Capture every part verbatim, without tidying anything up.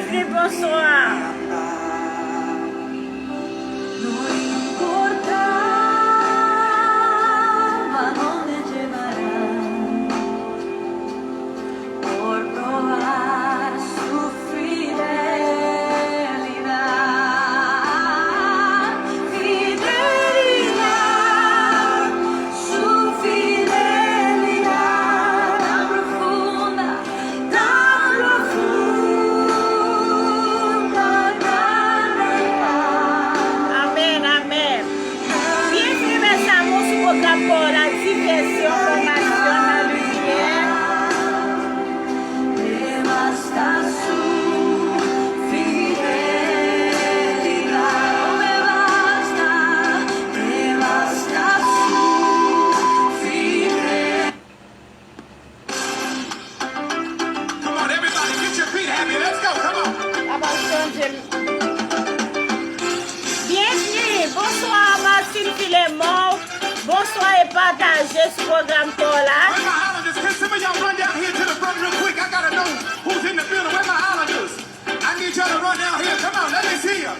Bonswa. Amèn, amèn. Byenvni, mes amours, sou pwogram pa w la, divèsyon, fòmasyon nan limyè. Come on, everybody, get your feet happy. Let's go. Come on. Byenvni, bonswa Martine Filemon, bonswa e pataje sou pwogram pa w la. Where my islanders? Can some of y'all run down here to the front real quick? I gotta know who's in the building. Where my islanders? I need y'all to run down here. Come on, let me see you.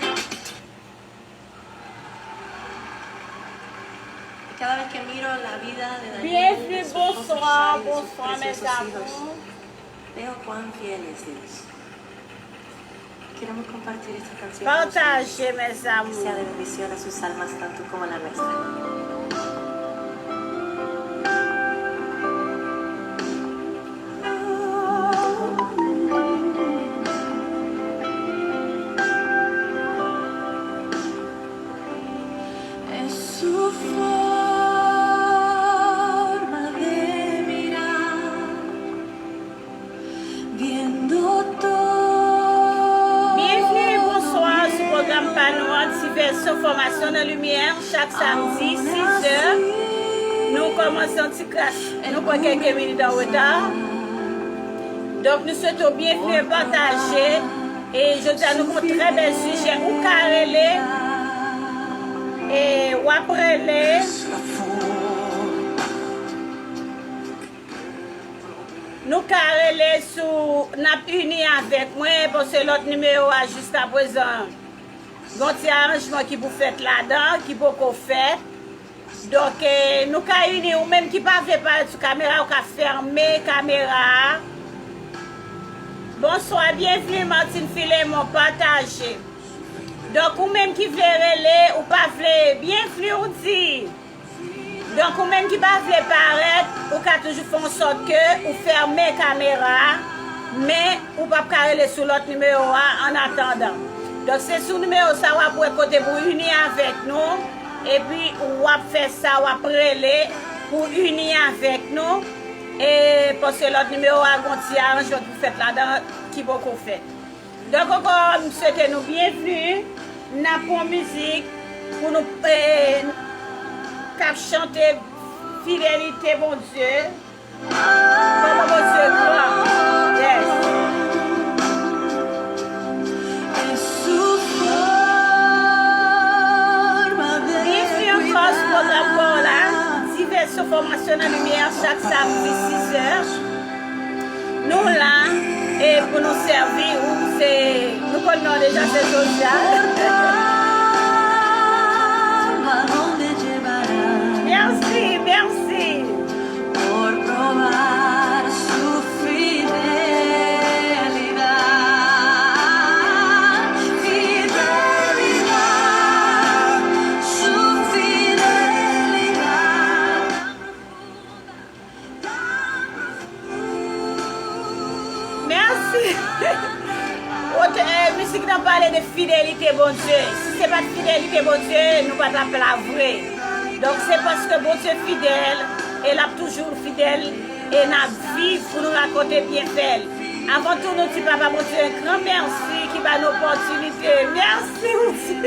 Cada vez que miro la vida de Daniel, de su esposo Shari, de sus preciosos hijos, veo cuán fiel es Dios. Queremos compartir esta canción con ustedes. Pataje, mes amours. Que sea de bendición a sus almas tanto como la nuestra. Es su forma de mirar, viendo todo. Byenvni, bonswa sou pwogram pa nou an, divèsyon, fòmasyon nan limyè, chak samdi, sis è. Nou kòmanse an ti kras, nou pran kèlke minit an reta. Donk, nou swete w byenvni e pataje. E jodi a, nou gen yon trè bèl sijè. Ou ka rele, e w ap rele. Nou ka rele sou, n ap ini avèk mwen, paske lòt nimewo a jiskaprezan, gen yon ti aranjman ki pou fèt ladan, ki poko fèt. Donk, e, nou ka ini, ou menm ki pa vle parèt sou kamera, ou ka fèmen kamera a. Bonswa, byenvni, Martine Filemon, pataje. Donk, ou menm ki vle rele, ou pa vle, byenvni, ou di. Donk, ou menm ki pa vle parèt, ou ka toujou fè yon sòt ke ou fèmen kamera a, men ou p ap ka rele sou lòt nimewo a annatandan. Donk, se sou nimewo sa a w ap wè kote pou ini avèk nou, epi w ap fè sa, w ap rele pou ini avèk nou, e paske lòt nimewo a gen yon ti aranjman pou fèt ladan ki poko fèt. Donk, ankò, m swete nou byenvni. N ap pran mizik pou nou, e, k ap chante fidelite Bondye. Kòman Bondye gran. Yes. Byenvni ankò sou pwogram pa w la. Divèsyon, fòmasyon nan limyè, chak samdi, sis è. Nou la, e pou nou sèvi ou, se, nou konn non deja, se Josiane. Mèsi, mèsi. Por probar su fidelidad, fidelidad, su fidelidad. Mèsi. Otè, eh, mizik nan pale de fidelite Bondye. Si se pa t fidelite Bondye, nou pa t ap la vre. Donk, se paske Bondye fidèl, e l ap toujou fidèl, e n ap viv pou nou rakonte byenfè l. Avan tou, nou di Papa Bondye yon gran mèsi ki ba nou opòtinite. Mèsi, Bondye.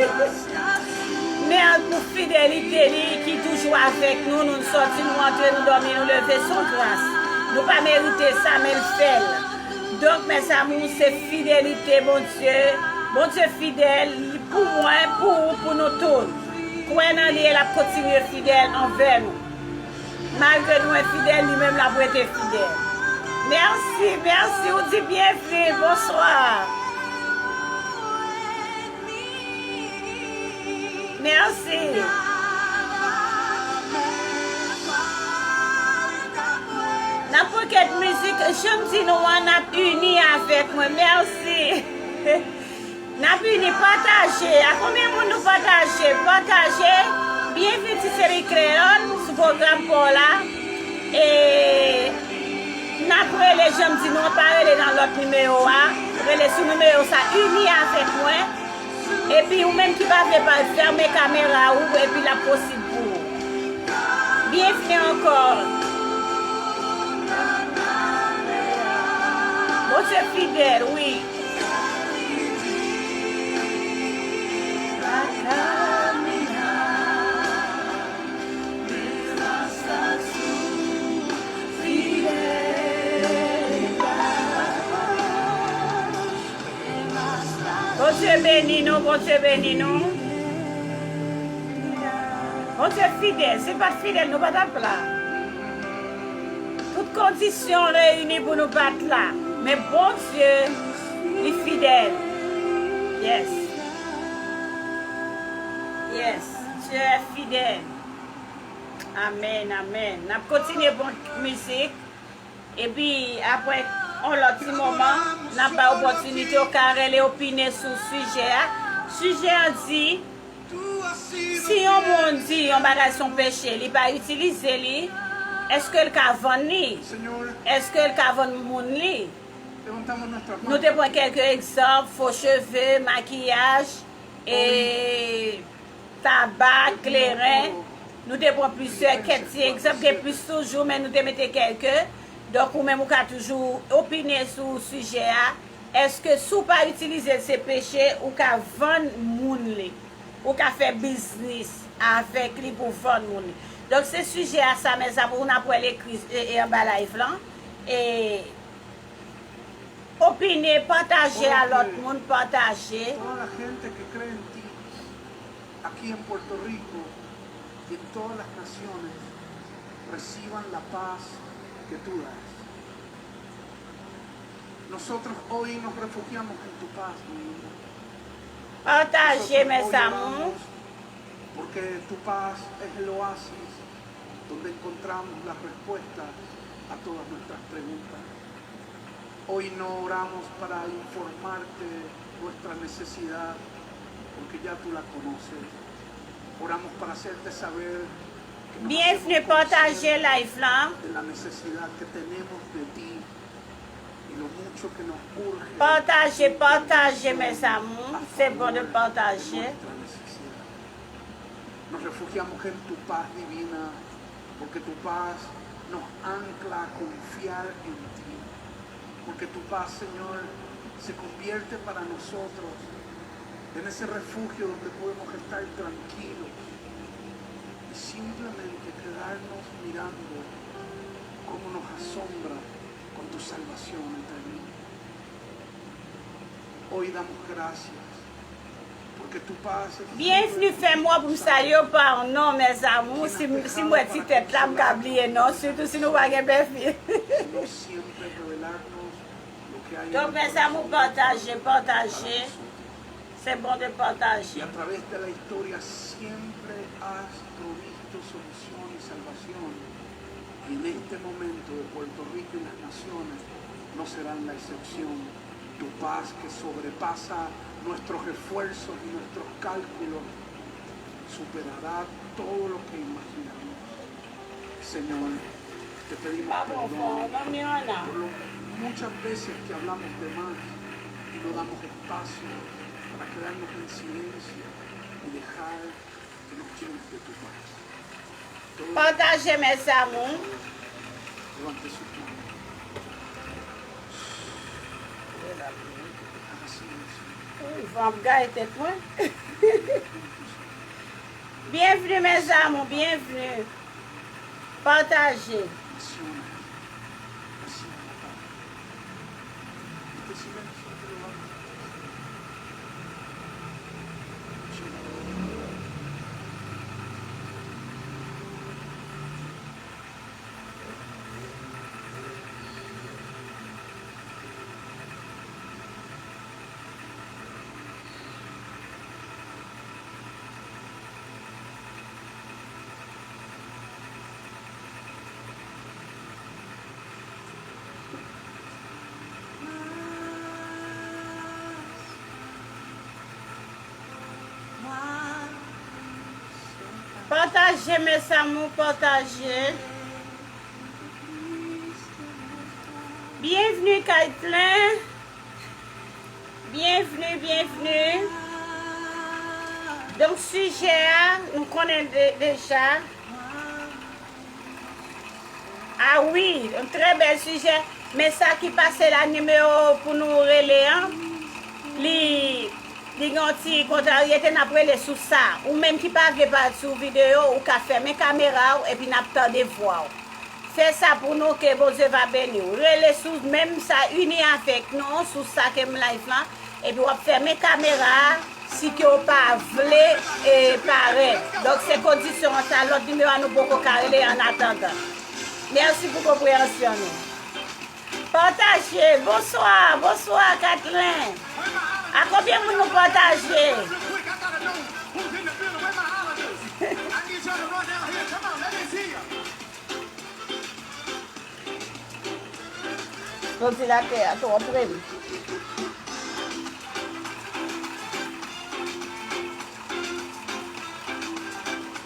Mèsi pou fidelite li ki toujou avèk nou. Nou sòti, nou antre, nou dòmi, nou leve, se yon gras. Nou pa merite sa, men l fè l. Donk, mes amours, se fidelite Bondye. Bondye fidèl, li pou mwen, pou ou, pou nou tout. Kwè nan li e l ap kontinye fidèl anvè nou. Malgre nou enfidèl, li menm l ap rete fidèl. Mèsi, mèsi, ou di byenvni, bonswa. Mèsi. N ap pran kèk mizik, jan m di nou an, n ap ini avèk mwen. Mèsi. N ap ini, pataje. A konbyen moun nou pataje? Pataje. Byenvini ti seri Kreyòl sou pwogram pa w la. E n ap rele, jan m di nou an, pa rele nan lòt nimewo a. Rele sou nimewo sa, ini avèk mwen. Epi ou menm ki pa vle pa fèmen kamera ou, epi l ap posib pou ou. Byenvini ankò. Bondye fidèl, wi. Bondye beni nou, Bondye beni nou. Bondye fidèl, si l pa t fidèl, nou pa t ap la. Tout kondisyon reyini pou nou pa t la. Men Bondye, li fidèl. Yes. Yes, Dieu est fidèle. Amèn, amèn. N ap kontinye pran mizik. Epi, apre yon lòt ti moman, n ap bay opòtinite w ka rele opine sou sijè a. Sijè a di, si yon moun di yon bagay se yon peche, li pa itilize li, èske l ka vann li? Èske l ka vann moun li? Nou te pran kèk egzanp, fo cheve, makiyaj, e tabak, kleren. Nou te pran plizyè kèk ti egzanp, gen plis toujou, men nou te mete kèk. Donk, ou menm, ou ka toujou opine sou sijè a. Èske si w pa itilize l, se peche, ou ka vann moun li? Ou ka fè biznis avèk li pou vann moun li? Donk, se sijè a sa, mezanmi, n ap wè l ekri, e, e, anba live lan. E, opine, pataje a lòt moun, pataje. Toda la gente que cree en ti, aquí en Puerto Rico y en todas las naciones, reciban la paz que tú das. Nosotros hoy nos refugiamos en tu paz, mi vida. Pataje, mes amours. Porque tu paz es el oasis donde encontramos las respuestas a todas nuestras preguntas. Hoy no oramos para informarte nuestra necesidad, porque ya tú la conoces. Oramos para hacerte saber que nos hacemos conscientes de la necesidad que tenemos de ti y lo mucho que nos urge. Pataje, pataje, mes amours. C'est bon de partager. Nos refugiamos en tu paz divina, porque tu paz nos ancla a confiar en ti, porque tu paz, Señor, se convierte para nosotros en ese refugio donde podemos estar tranquilos y simplemente quedarnos mirando cómo nos asombra con tu salvación eterna. Hoy damos gracias porque tu paz es... Byenvni, fè m wè pou m salye w pa non, mes amours. Si, si m wè ti tèt la, m ka bliye non, sitou si nou pa gen pèfim. Donk, mes amours, pataje, pataje. C'est bon de partager. Y a través de la historia siempre has provisto solución y salvación. Y en este momento de Puerto Rico y las naciones no serán la excepción. Tu paz que sobrepasa nuestros esfuerzos y nuestros cálculos superará todo lo que imaginamos. Señor, te pedimos perdón por lo muchas veces que hablamos de más y no damos espacio para quedarnos en silencio y dejar que nos llenes de tu paz. Pataje, mes amours. Levante su mano. Uy, van ap gaye tèt mwen. Byenvni, mes amours, byenvni. Pataje. Pataje, mes amours, pataje. Byenvni, Kaitlyn. Byenvni, byenvni. Donk, sijè a, nou konnen de- deja. Ah wi, yon trè bèl sijè. Men sa ki pase la, nimewo pou nou rele an, li, li gen yon ti kontraryete, n ap rele sou sa. Ou menm ki pa vle parèt sou videyo, ou ka fèmen kamera w epi n ap tande vwa w. Fè sa pou nou, ke Bondye va beni w. Rele sou menm sa, ini avèk nou sou sa ke m live lan, epi w ap fèmen kamera a. Si ke w pa vle, e, parèt. Donk, se kondisyon an sa, lòt nimewo a nou poko ka rele annatandan. Mèsi pou konpreyansyon nou. Pataje. Bonswa, bonswa, Kaitlyn. A konbyen moun nou pataje? Ventilatè a twò pre m.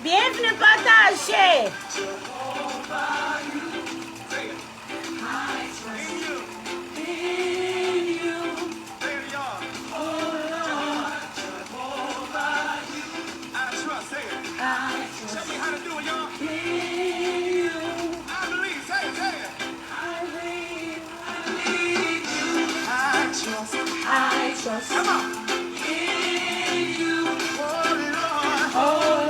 Byenvni, pataje. Say it, y'all. Oh Lord, Jehovah, you. I trust. Say it. I trust. Tell me how to do it, y'all. In you. I believe. Say it, say it. I believe, I believe you. I trust. I trust. Come on. In you. Oh Lord. Oh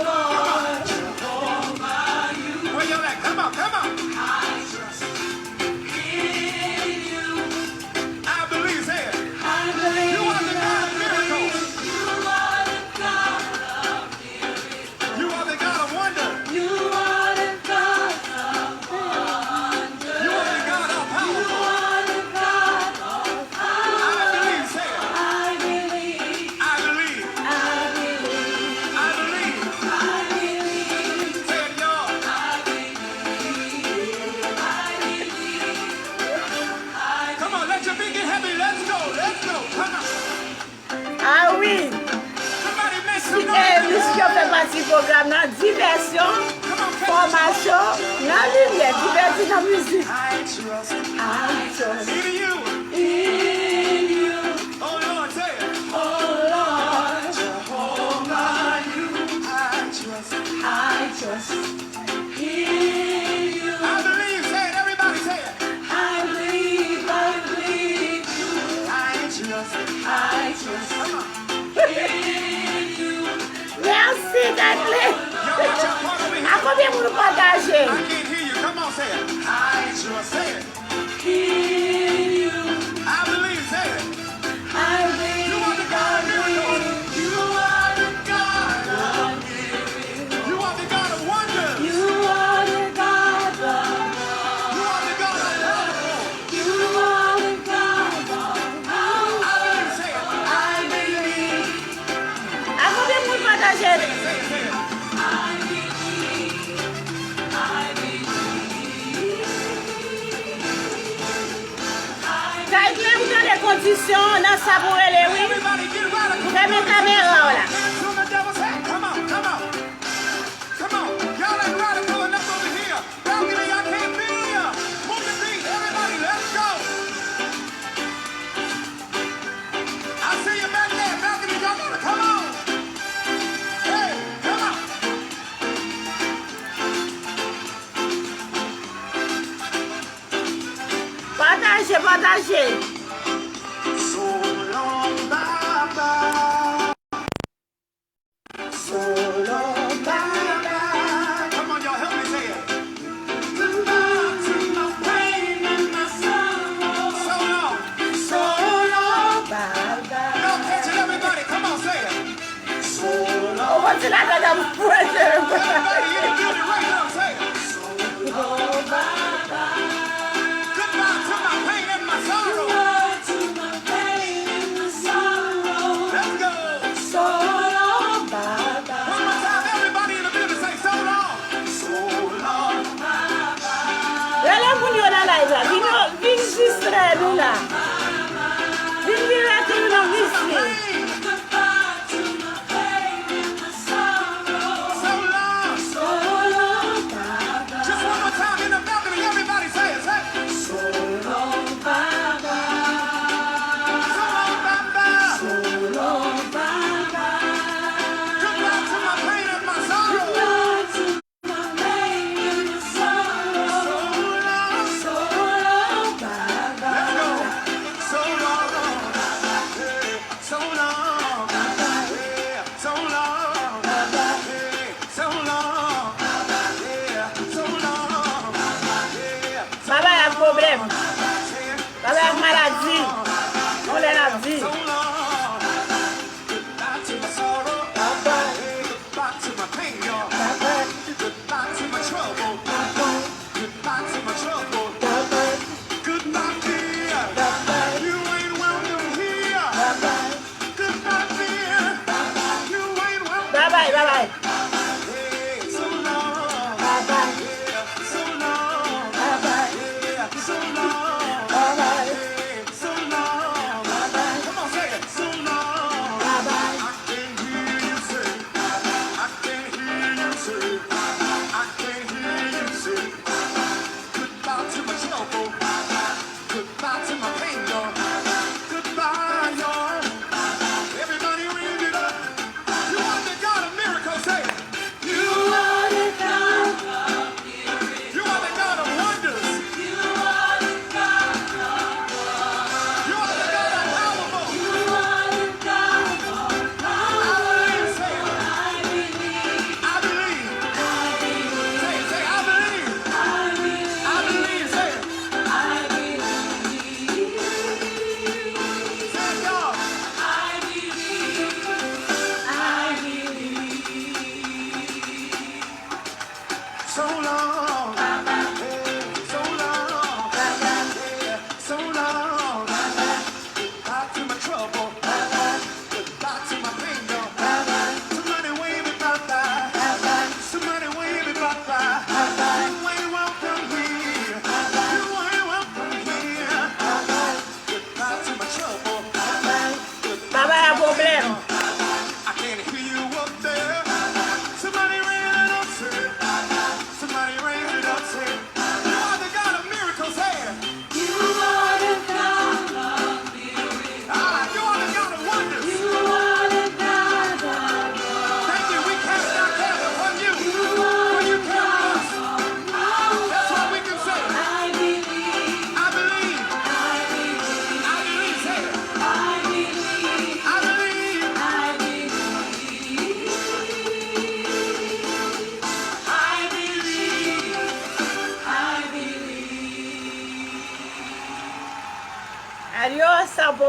Lord, Jehovah, you. Where y'all at? Come on, come on. I trust. I believe, say it. I believe. You are the God of miracles. You are the God of miracles. You are the God of wonder. You are the God of wonder. You are the God all powerful. You are the God all powerful. I believe, say it. I believe. I believe. I believe. I believe. I believe. Say it, y'all. I believe. I believe. Come on, let your feet get happy. Let's go, let's go. Come on. Ah wi. Somebody make some noise. Mizik yo fè pati pwogram nan, divèsyon, fòmasyon, nan limyè, divèti nan mizik. I trust. I trust. In you. In you. Oh Lord, say it. Oh Lord, Jehovah, you. I trust. I trust. I believe, say it, everybody say it. I believe, I believe you. I trust, I trust. Come on. In you. Mèsi, Kaitlyn. Y'all got your part over here. A konbyen moun nou pataje? I can't hear you. Come on, say it. I trust, say it. In you. I believe, say it. I believe, you are the God of miracles. You are the God of miracles. You are the God of wonders. You are the God of, you are the God of miracles. You are the God of, I believe, say it. I believe. A konbyen moun pataje? Say it, say it. Kay klè, ou tande kondisyon nan sa pou rele, wi. Fèmen kamera w la. Come on, come on. Come on. Y'all ain't radical enough over here. Balcony, I can't feel ya. Move your feet, everybody, let's go. I see you back there, balcony, y'all gotta come on. Hey, come on. Pataje, pataje. So long, bye bye. So long, bye bye. Come on, y'all, help me say it. Goodbye to my pain and my sorrow. So long. So long, bye bye. Y'all catch it, everybody. Come on, say it. So long. Ou konn ti la gad ap pwete. Everybody in the building right now, say it. So long, bye bye. Goodbye to my pain and my sorrow. Goodbye to my pain and my sorrow. Let's go. So long, bye bye. One more time, everybody in the building say, "So long." So long, bye bye. Rele moun yo nan live la. Vin yo, vin distrè nou la. Vin vire tou nou nan mizik. Goodbye to my pain and my sorrow. So long. So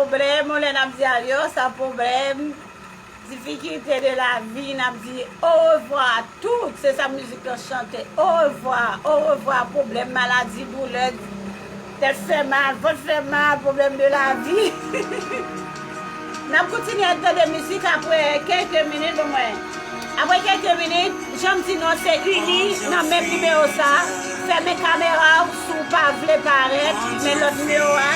Pwoblèm, lè n ap di adios a pwoblèm, difikilte de la vi, n ap di orevwa a tout. Se sa mizik lan chante. Orevwa, orevwa, pwoblèm, maladi, doulè, tèt fè mal, vant fè mal, pwoblèm de la vi. N ap kontinye tande mizik apre kèlke minit, ban mwen. Apre kèlke minit, jan m di nou an, se ini nan menm nimewo sa. Fèmen kamera w si w pa vle parèt, men lòt nimewo a.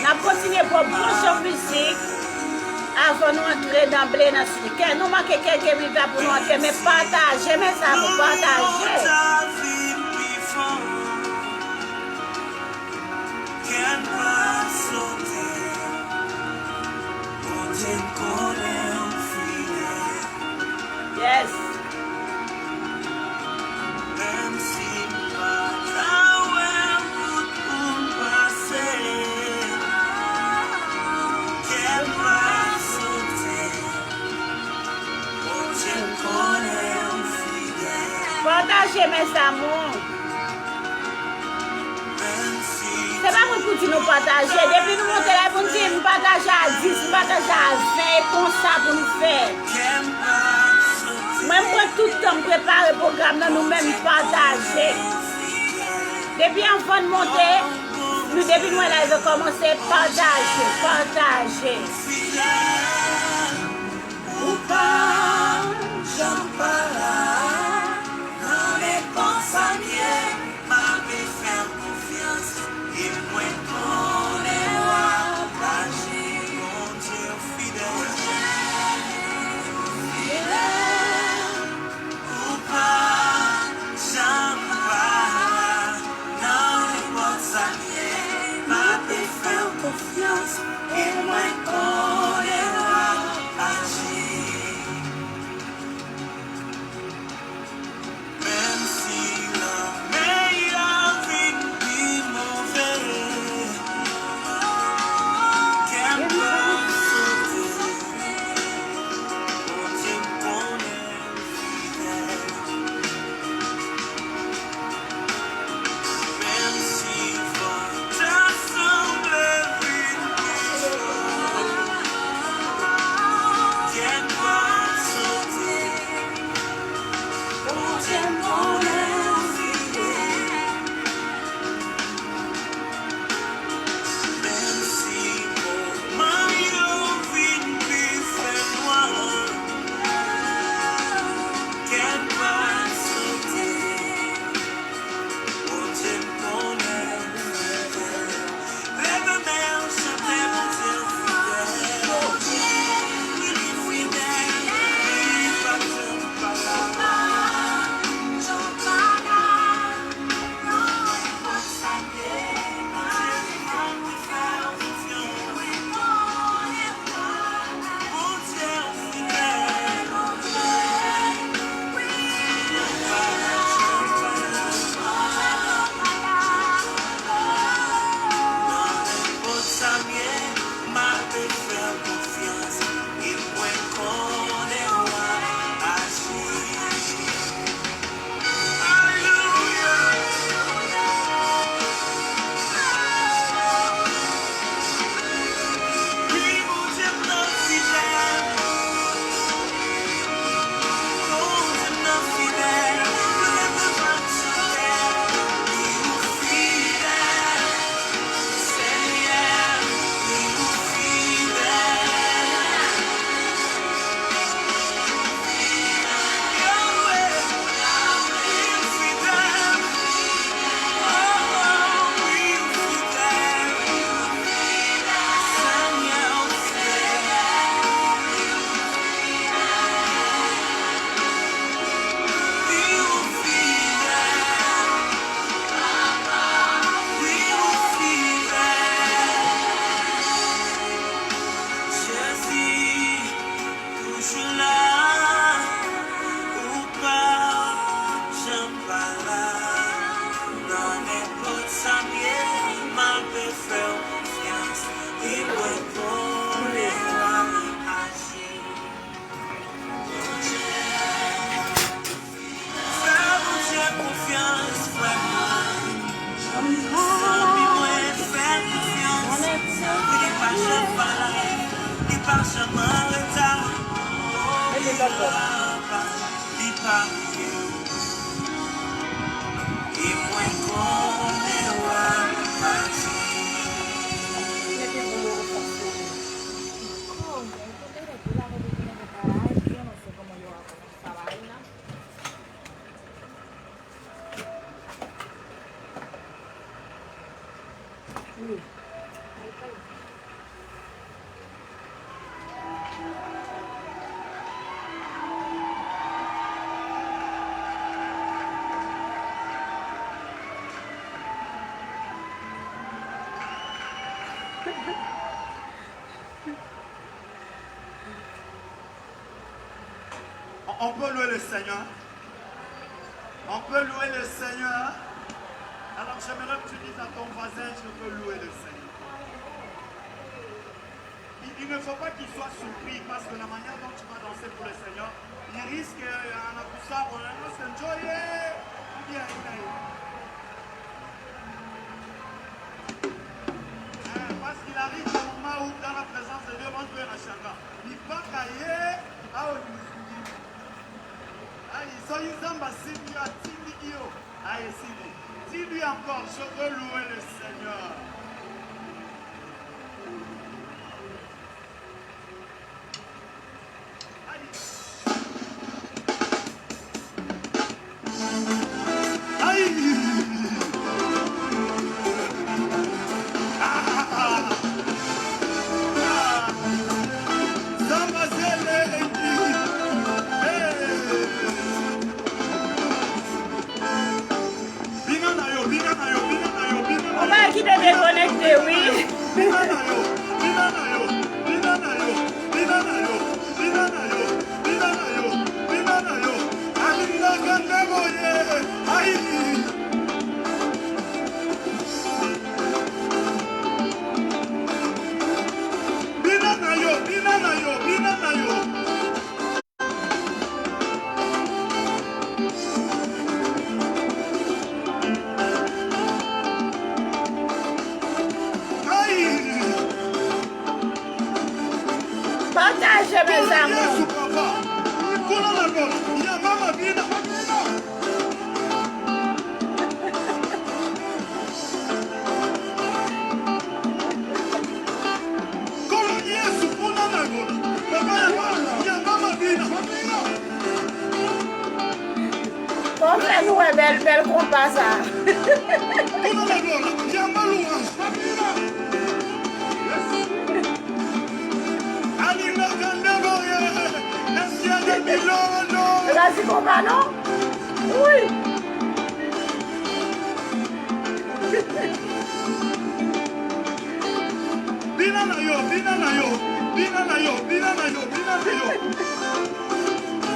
N ap kontinye pran bon jan mizik avan nou antre danble nan sijè. Kè nou manke kèlke minit la pou nou antre, men pataje, mezanmi, pataje. Kè m pa sote, Bondye m konnen w fidèl. Yes. Menm si m pa ta wè wout pou m pase, kè m pa sote, Bondye m konnen w fidèl. Pataje, mes amours. Se pa mwen pou di nou pataje. Depi nou monte la, pou n di m pataje a dis, m pataje a ven, e konsa pou n fè. Mwen, m pran tout tan m prepare pwogram nan, nou menm pataje. Depi anvan n monte, nou depi n wè live kòmanse, pataje, pataje. Ou pa janm pa la, nan nenpòt sa m ye, m ape fè w konfyans, e mwen konnen w ap aji. Bondye fidèl, fidèl, ou pa janm pa la, nan nenpòt sa m ye, m ape fè w konfyans. Li pa rive. E mwen konnen w ap pati. Mete yon lòt fòs sou li. Kòm, ou te leve la, ou te leve travay, yo, non, se kòman yo a kòmanse travay la. Wi. On, on peut louer le Seigneur. On peut louer le Seigneur. Alors, j'aimerais que tu dises à ton voisin, je veux louer le Seigneur. Il, il ne faut pas qu'il soit surpris parce que la manière dont tu vas danser pour le Seigneur, il risque, euh, en abusar, ou bien, il a, Hein, parce qu'il arrive un moment où, dans la présence de Dieu, on peut en chacun. Li pa ka ye, ah, oh, li, li, li. Ayi, so yu zamba, Sylvia, Cindy, yo. Ayi, Cindy. Dis-lui encore, je veux louer le Seigneur. Ou pa kite dekonekte, wi. Pataje, mes amours. Kòman nou wè bèl, bèl konpa sa? Razi konpa non? Wi. Binana yo, binana yo, binana yo, binana yo, binana yo.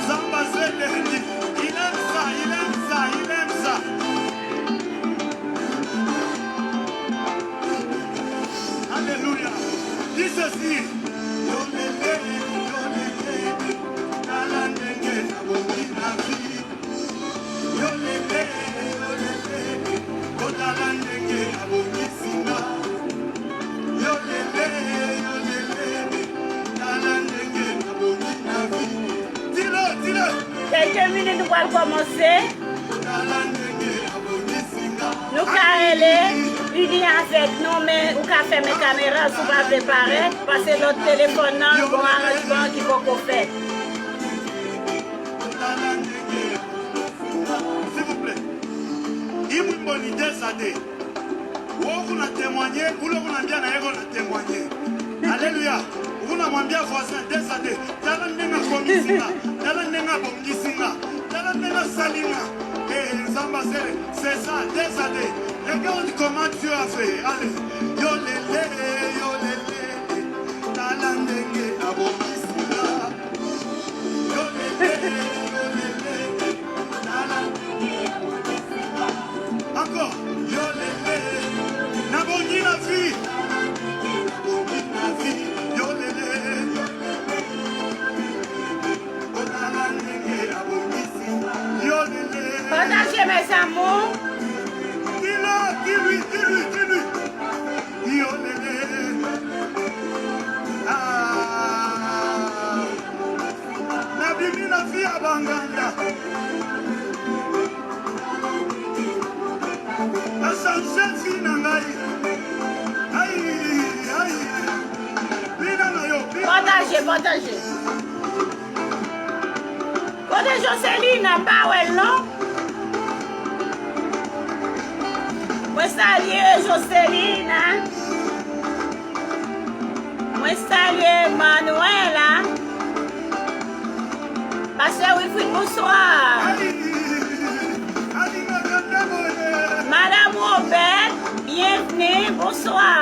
Samba se lendi. Il aime ça, il aime ça, il aime ça. Alléluia. Dis ceci. Yo lele, yo lele, tala ndenge na bongi na vi. Yo lele, yo lele, kota la ndenge abongi singa. Yo lele, yo lele, tala ndenge abongi na vi. Dilo, dilo. Kèlke minit nou pral kòmanse. Kota la ndenge abongi singa. Nou ka rele, ini avèk nou, men ou ka fèmen kamera si w pa vle parèt, paske lòt telefòn nan, gon aranjman ki poko fèt. Silvouplè. Imwimboni dezade. Wo kuna temwanye, ulo kuna mbyana yeko na temwanye. Alléluia. Ukuna mwambia voisin dezade. Tala ndenga komisinga. Tala ndenga bongisinga. Tala ndenga salinga. Eh, nzamba sele. C'est ça, dezade. Regarde comment Dieu a fait. Allez. Yo lele, yo lele. Tala ndenge abongisinga. Ankò. Yo lele. Na bongi na vi. Yo lele. Pataje, mes amours. Di-le, di-lui, di-lui, di-lui. Yo lele. Ah. Na bimi na Pataje, pataje. Kote Joselina? M pa wè l non. Mwen salye Joselina. Mwen salye Manuela. Pastè Wilfrid, bonswa. Madanm Robert, byenvni, bonswa.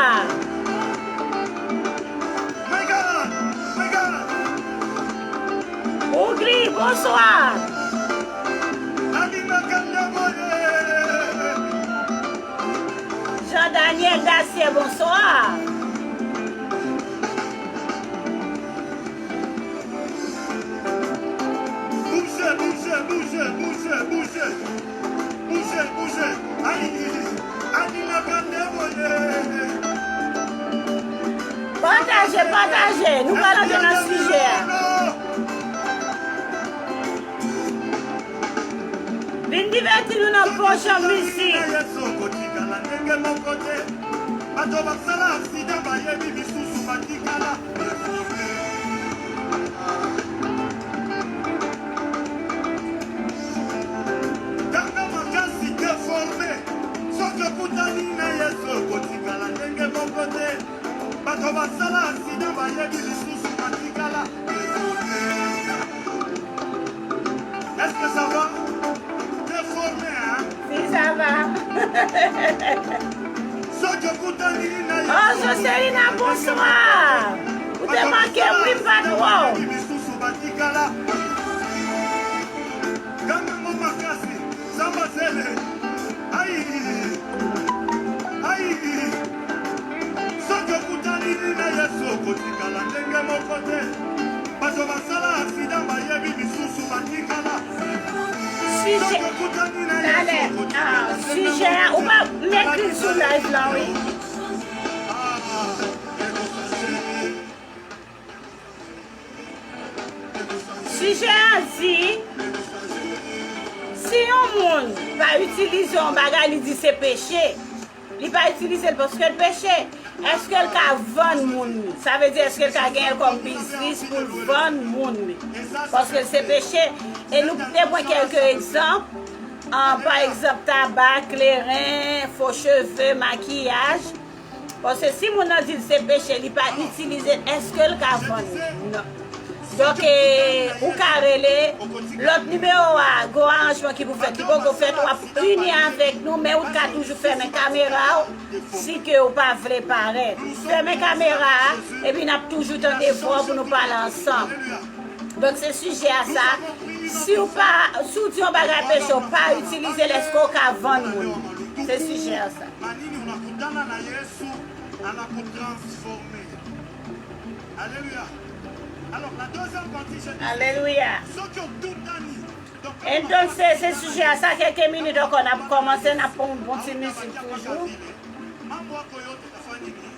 Ougli, bonswa. Jean Daniel Dacier, bonswa. Bouje, bouje, bouje, bouje, bouje. Bouje, bouje. Ayi, ayi, la grande voye. Pataje, pataje. Nou pral antre nan sijè a. Vin divèti nou nan bon jan mizik. Bato basala aksidan, bayebi misusu batikala. Kaka makasi, deforme. Soki okutani na Yesu, okotikala ndenge moko te. Bato basala aksidan, bayebi lisusu batikala. Est-ce que ça va? Deforme, hein? Si, ça va. Soki okutani na Yesu. Oh, Joselina, bonswa. Ou te manke m wi, m pa t wè w. Bayebi lisusu batikala. Kaka makasi. Samba zele. Ayi. Ayi. Soki okutani na Yesu, okotikala ndenge moko te. Bato basala aksidan, bayebi misusu batikala. Sijè. Soki okutani na Yesu, talè, okotikala ah, ndenge sijè a, moko ou te. Pa m ekri l sou live la, wi. Ah, Sijè a di, si yon moun pa itilize yon bagay, li di se peche, li pa itilize l paske l peche, èske l ka vann moun li? Sa vle di, èske l ka genyen l kòm biznis pou l vann moun li? Paske l se peche. E nou te pran kèlke egzanp, ah, pa egzanp, tabak, kleren, fo cheve, makiyaj. Paske si moun nan di l se peche, li pa itilize l, èske l ka vann li? Non. Donk, eh, ou ka rele lòt nimewo a, gwo aranjman ki pou fèt, ki poko fèt, w ap ini avèk nou, men ou ka toujou fèmen kamera w, si ke ou pa vle parèt. Fèmen kamera a, epi n ap toujou tande vwa w pou nou pale ansanm. Donk, se sijè a sa. Si w pa, si w di yon bagay peche, w pa itilize l, èske w ka vann moun? Se sijè a sa. Manini unakutana na Yesu anakutransforme. Aleluya. Alors, la deuxième partie, je dis, aleluya. Soki okutani. Entonces, se sijè a sa, kèlke minit ankò, n ap kòmanse, n ap pran yon bon ti mizik toujou. Mambo yako yote itafanya nini?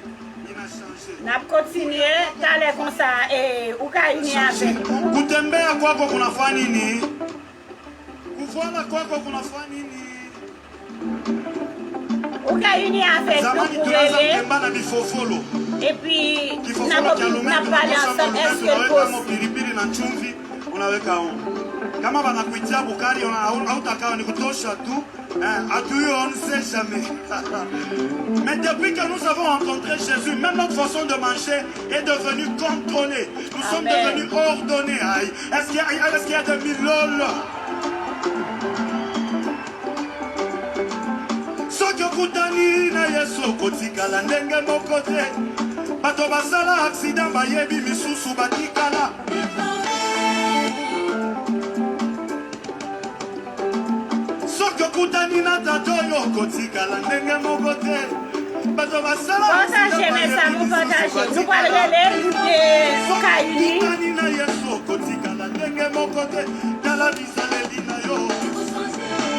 Inachanje. N ap kontinye, talè konsa, e, ou ka ini avèk nou. Kutembea kwako kunafanya nini? Kuvala kwako kunafanya nini? Ou ka ini avèk nou pou rele. Epi, n ap, n ap pale ansanm, èske l posib? Pilipili na chumvi, unaweka humo. Kama banakuitia bukari, una-, au-, hautakaa ni kutosha tu, eh, hatujui, on ne sait jamais. Mais depuis que nous avons rencontré Jésus, même notre façon de manger est devenue contrôlée. Nous sommes devenus ordonnés. Aïe. Est-ce qu'il y a, est-ce qu'il y a des milolo? Soki okutani na Yesu, okotikala ndenge moko te. Bato basala aksidan, bayebi misusu batikala. Soki okutani na tata oyo, okotikala ndenge moko te. Bato basala aksidan, bayebi misusu batikala. Pataje, mes amours, pataje. Nou pral rele, eh, Kayini. Soki okutani na Yesu, okotikala ndenge moko te. Tala bizaleli na yo.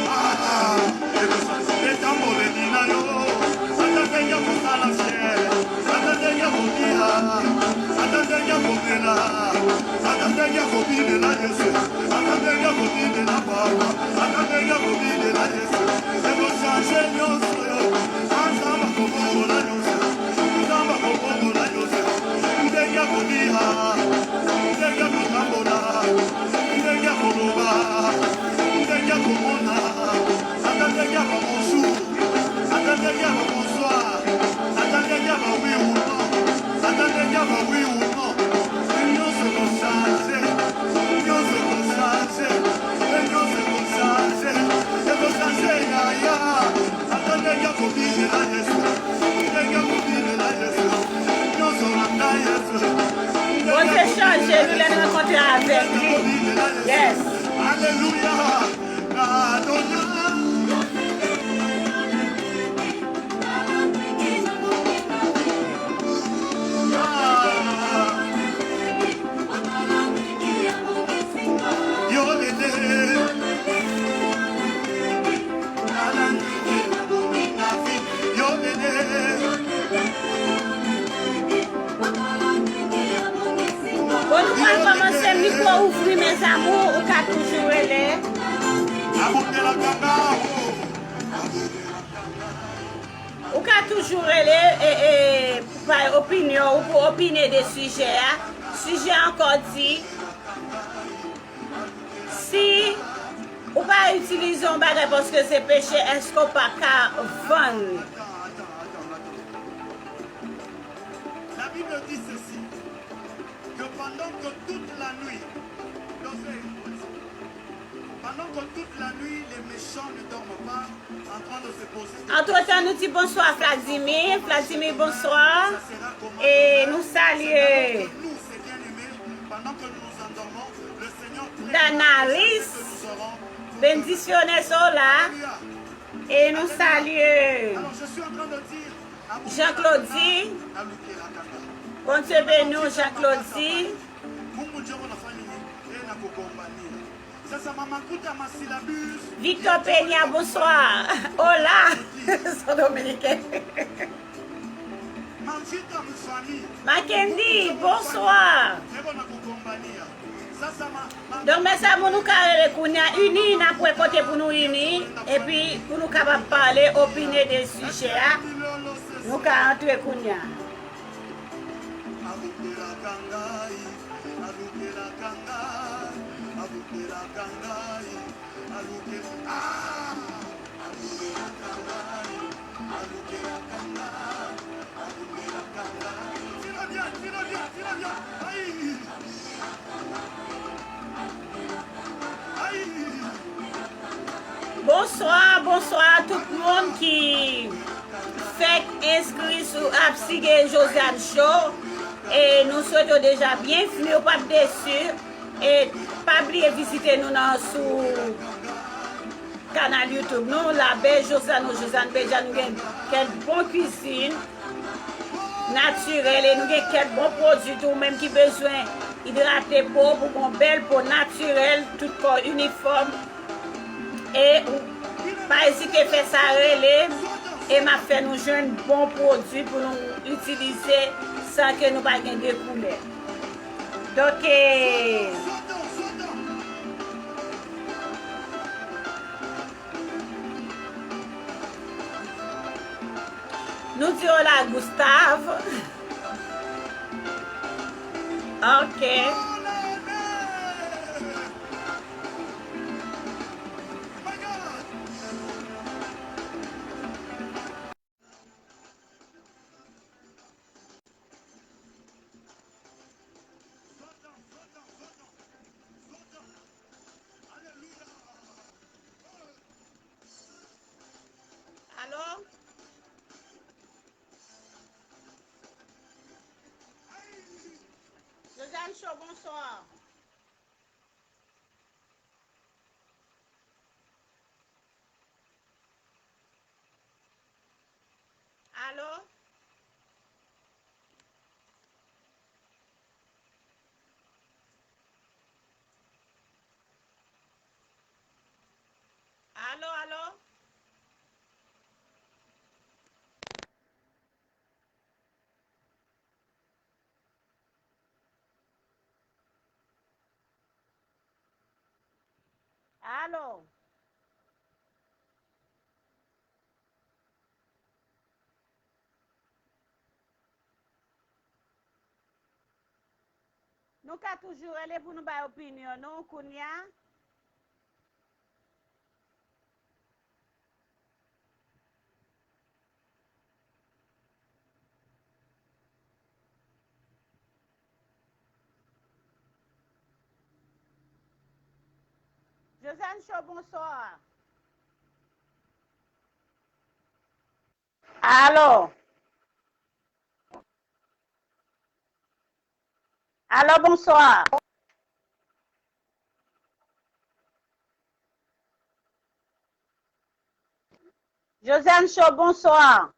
Ah, etamboleli na yo. Ata ndenge ya kosala fier, ata ndenge ya kolia, ata ndenge ya komela, ata ndenge ya kobinela Yesu, ata ndenge ya kobinela Papa, ata ndenge ya kobinela Yesu. Ekochange nyonso yo. Bondye chanje nou lè n rankontre avèk li. Yes. Alelouya. Bon, nou pral kòmanse, mikwo ouvri, mes amours, ou ka toujou rele. Ou ka toujou rele e, e, pou bay opinyon ou pou opine de sijè a. Sijè a ankò di, si ou pa itilize yon bagay paske se peche, èske w pa ka vann li? La Bible dit ceci, que pendant que toute la nuit, pendant que toute la nuit, les méchants ne dorment pas, en train de se poser des Antretan, nou di bonswa Vladimir. Vladimir, bonswa. E nou salye Danaris. Bendiciones, hola. E nou salye Jean Claudy. Bondye beni w, Jean Claudy. Victor Peña, bonswa. Hola. Son dominiken. Mackendy, bonswa. Donk, mes amours, nou ka rele kounye a, ini, n ap wè kote pou nou ini, epi pou nou kapab pale, opine de sijè a, nou ka antre kounye a. Bonswa, bonswa tout moun ki fèk enskri sou ap sige Josiane Show. E nou swete w deja byenvni, ou p ap desi. E pa bliye vizite nou nan sou kanal YouTube nou, La Belle Josiane ou Josiane Bedja. Nou gen kèk bon kwizin natirèl e nou gen kèk bon pwodui tou, ou menm ki bezwen idrate po w pou gon bèl po natirèl, tout kò inifòm. E ou pa ezite fè sa, rele e m ap fè nou jwenn bon pwodui pou nou itilize san ke nou pa gen de koulè. Donk, e, nou di hola Gustave. Ok. Alo? Josiane Show, bonswa. Alo? Alo, alo? Alo? Nou ka toujou rele pou nou bay opinyon nou kounya. Josiane Show, bonswa. Alo. Alo, bonswa. Josiane Chaud, bonswa.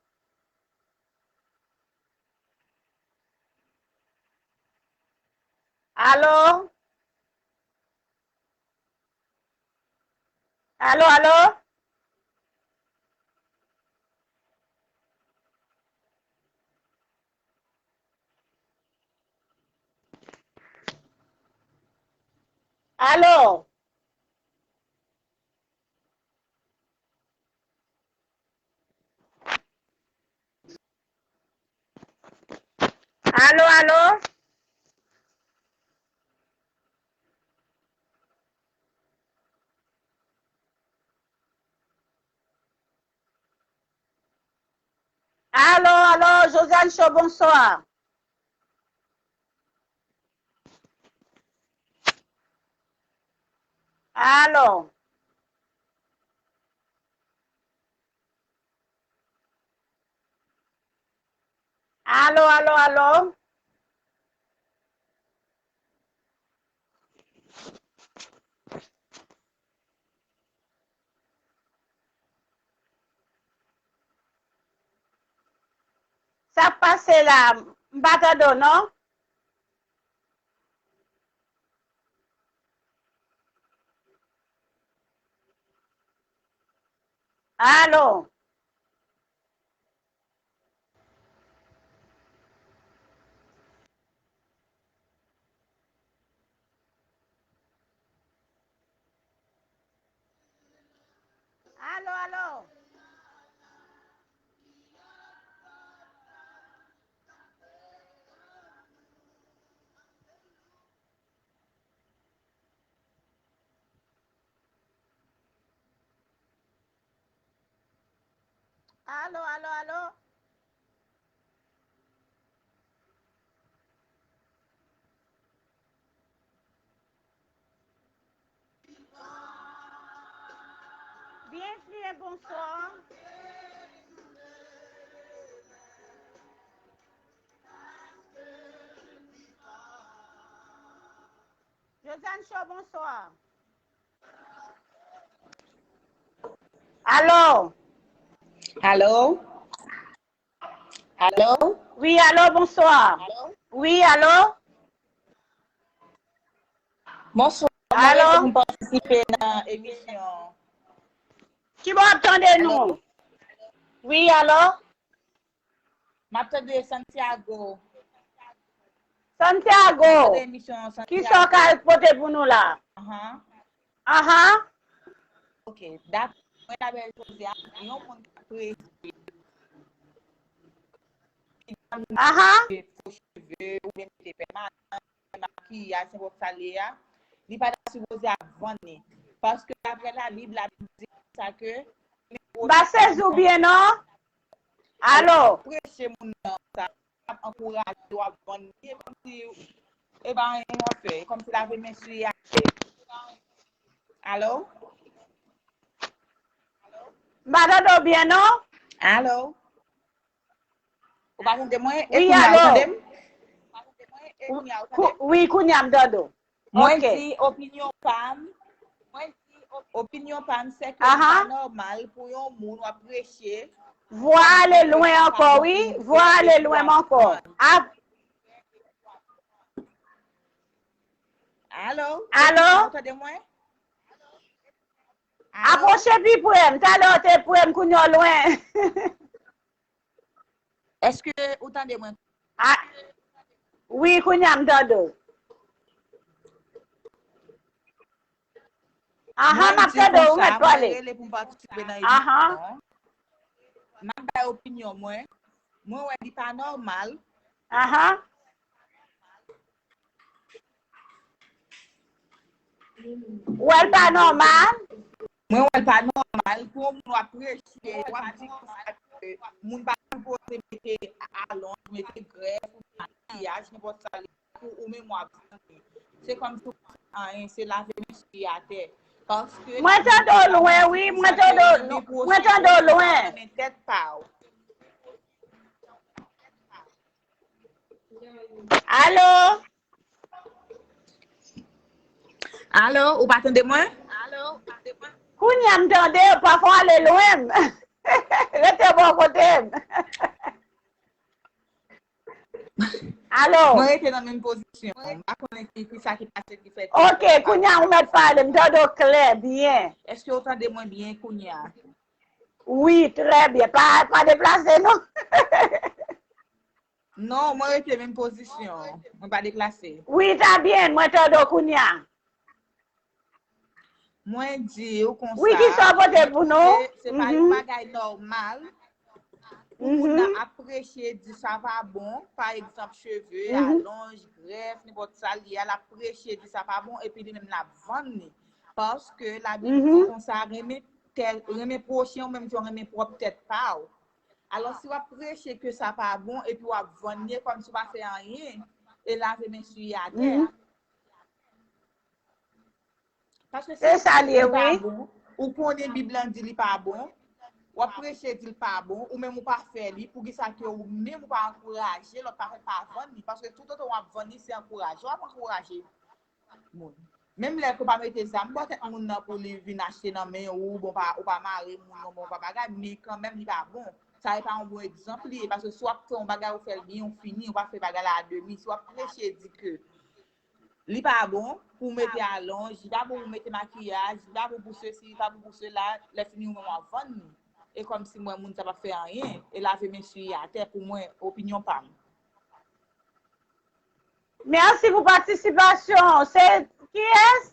Alo? Alo, alo? Alo? Alo, alo? Alo, alo, Josiane Chaud, bonswa. Alo. Alo, alo, alo. Sa k pase la? M pa tande w non. Alo. Alo, alo. Alo, alo, alo. Byenvni e bonswa. Josiane Chaud, bonswa. Alo? Alo? Alo? Wi, alo, bonswa. Wi, alo? Bonswa, mwen rele pou m patisipe nan emisyon. Kibò w ap tande nou? Wi, alo? M ap tande Santiago. Santiago, kisa w ka pote pou nou la? Anhan. Anhan. Ok, dakò. Mwen ta bèl poze a yon moun k ap prese. Anhan. Fo cheve, oubyen mete pèmanan, makiyaj, nenpòt sa l ye a, li pa ta sipoze ap vann li. Paske daprè Labib, Labib di sa ke li M pa sezi w byen non. Alo? Preche moun nan sa, ap ankouraje w ap vann li, e kòmsi e pa anyen w ap fè, e kòmsi lave men sou li atè. Alo? M pa tande w byen non. Alo? Ou pa tande mwen? E kounya ou tande m? Wi, kounya m tande w. Mwen di opinyon pa m, opinyon pa m, se ke li pa nòmal pou yon moun w ap preche. Vwa ale lwen ankò, wi. Vwa ale lwen ankò. Alo? Alo? Ou tande mwen? Apwoche pi pre m. Talè w te pre m, kounya w lwen. Èske ou tande mwen? A, wi, kounya m tande w. Ahan, m ap tande w, ou mèt pale. Mwen rele pou m patisipe nan emisyon an. M ap bay opinyon mwen. Mwen wè li pa nòmal. Ahan. Ou wè l pa nòmal? Mwen wè l pa nòmal pou yon moun w ap preche, w ap di konsa ke moun pa sipoze mete alonj, mete grèf, makiyaj, nenpòt sa li ye, pou ou menm w ap vann li. Se kòmsi w pa fè anyen, se lave men sou li atè. Paske mwen tande w lwen, wi, mwen tande w, mwen tande w lwen. Nan tèt pa w. Alo? Alo, ou pa tande mwen? Kounye a m tande, pafwa w ale lwen m. Rete bò kote m. Alo. Mwen rete nan menm pozisyon. M pa konnen ki, ki sa ki pase ki fè. Ok, kounye a ou mèt pale, m tande w klè, byen. Èske w tande mwen byen kounye a? Wi, trè byen. Pa, pa deplase, non. Non, mwen rete menm pozisyon. Mwen pa deplase. Wi, ta byen, mwen tande w kounye a. Mwen di w konsa. Wi, kisa w pote pou nou? Se pa yon bagay nòmal pou moun nan ap preche di sa pa bon, pa egzanp, cheve, alonj, grèf, nenpòt sa l ye a, l ap preche di sa pa bon, epi li menm l ap vann li. Paske Labib di konsa, renmen tèl, renmen pwochen w menm jan w renmen pwòp tèt pa w. Alò, si w ap preche ke sa pa bon, epi w ap vann li kòmsi w pa fè anyen, e lave men siye atè a. Paske si li pa bon, ou konnen Bib lan di li pa bon, w ap preche di l pa bon, ou menm ou pa fè li, poukisa ke ou menm ou pa ankouraje lòt pa fè l pa vann li? Paske toutotan w ap vann li, se ankouraje w ap ankouraje moun. Menm lè ke w pa mete zam bò tèt moun nan pou li vin achte nan men ou, bon, pa, ou pa mare moun non, bon, pa bagay, men kanmenm li pa bon. Sa e pa yon bon egzanp li ye, paske si w ap fè yon bagay, ou fè l byen, ou fini, ou pa fè bagay la a demi. Si w ap preche di ke li pa bon pou w mete alonj, li pa bon pou w mete makiyaj, li pa bon pou sesi, li pa bon pou sela, lè fini ou menm w ap vann li. E kòmsi mwen moun sa p ap fè anyen, e lave men siye atè pou mwen, opinyon pa m. Mèsi pou patisipasyon w. Se kiyès?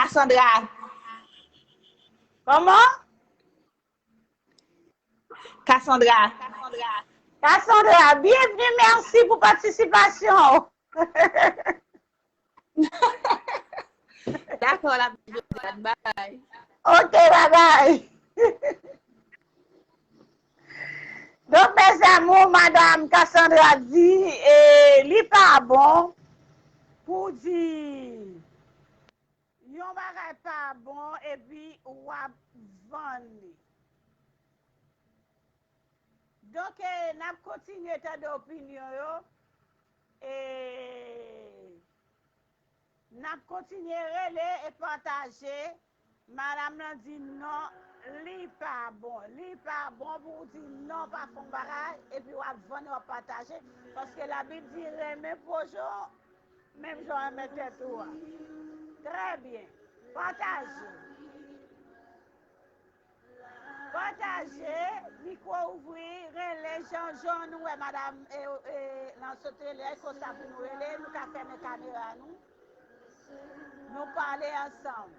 Cassandra. Kòman? Cassandra. Cassandra, byenvni, mèsi pou patisipasyon w. Dakò, la, Josiane, bay. Ok, babay. Donk, mes amours, madanm Cassandra di, e, li pa bon pou di yon bagay pa bon epi w ap vann li. Donk, e, n ap kontinye tande opinyon yo. E, n ap kontinye rele e pataje. Madanm nan di non, li pa bon. Li pa bon pou w di non, pa fè yon bagay, epi w ap vann, w ap pataje. Paske Labib di renmen pwochen w, menm jan w renmen tèt ou a. Trè byen. Pataje. Pataje, mikwo ouvri, rele jan, jan nou wè madanm e, e, nan sot rele a, e konsa pou nou rele, nou ka fèmen kamera nou. Nou pale ansanm.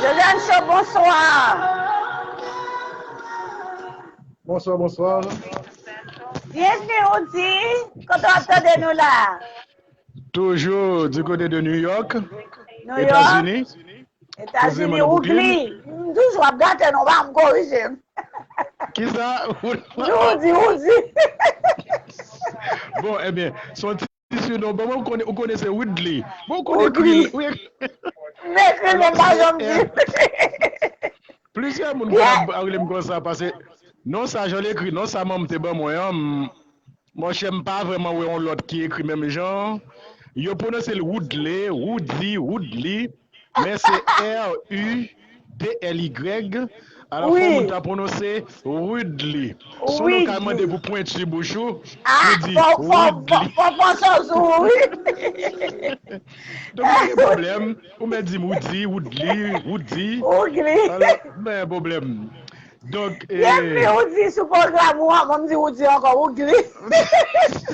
Josiane Cho, bonswa. Bonswa, bonswa. Byenvni, Woody. Kote w ap tande nou la? Toujou du côté de New York, Etazini. Etazini, Woodly. M toujou ap gate non, pa m korije m. Kisa? Woody, Woody. Bon, ebyen, se yon ti Sinon, bon, mwen, ou konnen, ou konnen se Woodly. Bon, ou konnen ekri l, wi. M ekri l, men m pa janm di. Plizyè moun konn ap rele m konsa, paske non sa, jan l ekri, non sa manman m te ban mwen an, m, monchè, m pa vrèman wè yon lòt ki ekri menm jan. Yo pwononse l Woodley, Woody, Woodly. Men se R U D L Y. Alò, fò moun ta pwononse Rudly. Si w ka mande pou pwenti bouch ou, ou di Woodly. Fò pran chans ou, wi. Donk, pa gen pwoblèm. Ou mèt di m Woody, Woodly, Woody. Woodly. Alò, pa gen pwoblèm. Donk, e. Byenvni, Woody, sou pwogram ou an. Ban m di Woody ankò, Woodly.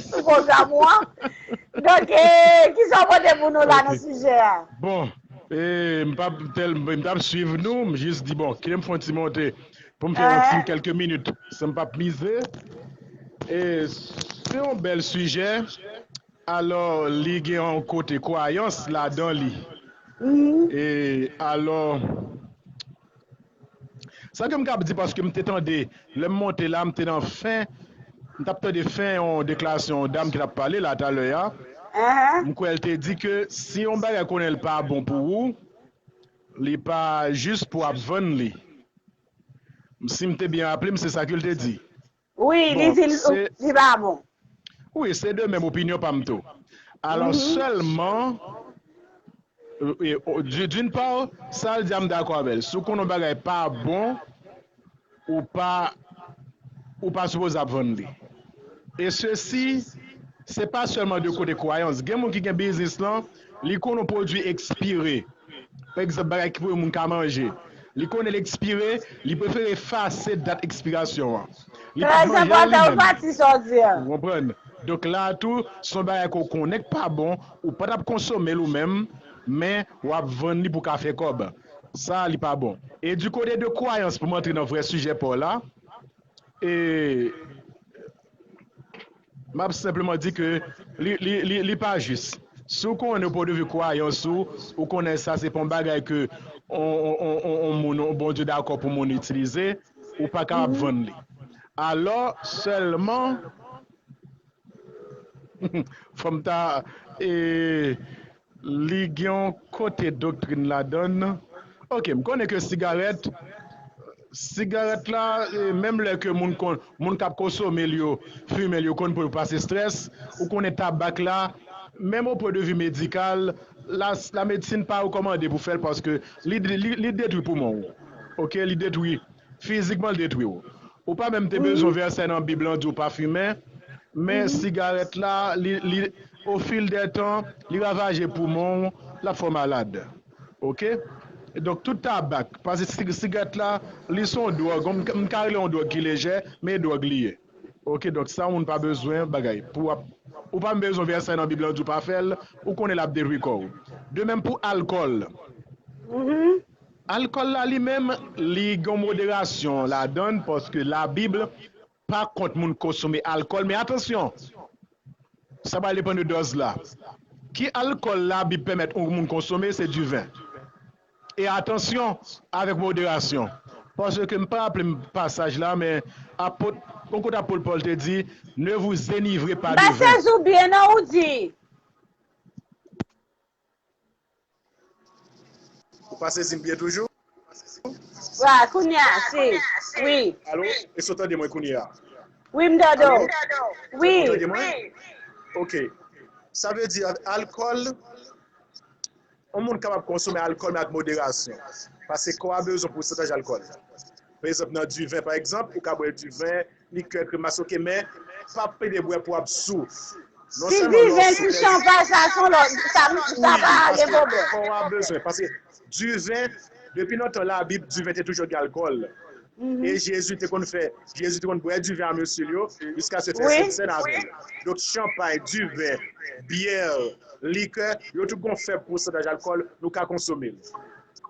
Sou pwogram ou an. Donk, e, kisa w pote pou nou la nan sijè a? Bon, e, m p ap tèl, m t ap swiv nou, m jis di, bon, kite m fè yon ti monte pou m fè yon ti kèlke minit, san m p ap mize. E, se yon bèl sijè. Alò, li gen yon kote kwayans ladan li. E, alò, sa ke m kab di, paske m te tande, lè m monte la, m te nan fen, m t ap tande fen yon deklarasyon yon dam ki t ap pale la talè a. M kwè l te di ke si yon bagay konnen l pa bon pou ou, li pa jis pou w ap vann li. Si m te byen raple m, se sa ke l te di. Wi, li di li pa bon. Wi, se de menm opinyon pa m tou. Alò, sèlman, d'une part, sa l di a m dakò avè l. Si w konnen yon bagay pa bon, ou pa ou pa sipoze ap vann li. E sesi, se pa sèlman de kote kwayans. Gen moun ki gen biznis lan, li konnen yon pwodui ekspire. Pa egzanp, bagay ki pou moun ka manje. Li konnen l ekspire, li prefere efase dat ekspirasyon an. Li pa manje li menm. Ou konprann? Donk la a tou, se yon bagay ke w konnen k pa bon, ou pa t ap konsome l ou menm, men w ap vann li pou w ka fè kòb. Sa a, li pa bon. E di kote de kwayans, pou m antre nan vrè sijè pa w la, e m ap senpleman di ke li, li, li, li pa jis. Si w konnen yon pwodui kwayans ou, ou konnen sa se pa yon bagay ke on, on, on, on, on moun, on Bondye dakò pou moun itilize, ou pa kapab vann li. Alò, sèlman, fò m ta, e, li gen yon kote doktrin ladann. Ok, m konnen ke sigarèt, sigarèt la, e, menm lè ke moun konn, moun k ap konsome l yo, fimen l yo konn pou yo pase strès, ou konnen tabak la, menm o pwen de vi medikal, la, la medsin pa rekòmande pou fè l paske li, li, li detwi poumon w. Ok, li detwi, fizikman l detwi w. Ou pa menm te bezwen vèsè nan Bib lan di w pa fimen, men sigarèt la, li, li, au fil des temps, li ravaje poumon w, l ap fè w malad. Ok? Donk, tout tabak, paske sig-, sigarèt la, li se yon dwòg, m, m ka rele yon dwòg ki lejè, men e dwòg li ye. Ok, donk sa moun pa bezwen bagay. Pou w ap, ou pa bezwen vèsè nan Bib lan di w pa fè l, ou konnen l ap detwi kò w. De menm pou alkòl. Alkòl la li menm, li gen moderasyon ladan l, paske Labib pa kont moun konsome alkòl, men atansyon, sa pral depann de dòz la. Ki alkòl Labib pèmèt yon moun konsome, se diven. E atansyon, avèk moderasyon. Paske m pa raple m pasaj la, men apot, yon kote apot Pòl te di, ne vous enivrez pas de vin. M pa sezi w byen non, ou di. Ou pa sezi m byen toujou? Wa, kounye a, si. Wi. Alo? Èske w tande mwen kounye a? Wi, m tande w. Wi. Ou tande mwen? Ok. Sa vle di, alkòl, yon moun kapab konsome alkòl, men ak moderasyon. Paske kò a bezwen pousantaj alkòl. Pa egzanp, nan diven, pa egzanp, ou ka bwè diven, likè, kremas, ok, men pa plede bwè pou w ap sou. Si diven, si chanpay, sa se yon lòt, sa, sa pa gen pwoblèm. Kò a bezwen, paske diven, depi nan tan Labib, diven te toujou gen alkòl. E Jezi te konn fè, Jezi te konn bwè diven a mesye l yo, jiskaske l fè Sentsèn avè l. Donk, chanpay, diven, byè, likè, yo tout gon fèb pousantaj alkòl, nou ka konsome l.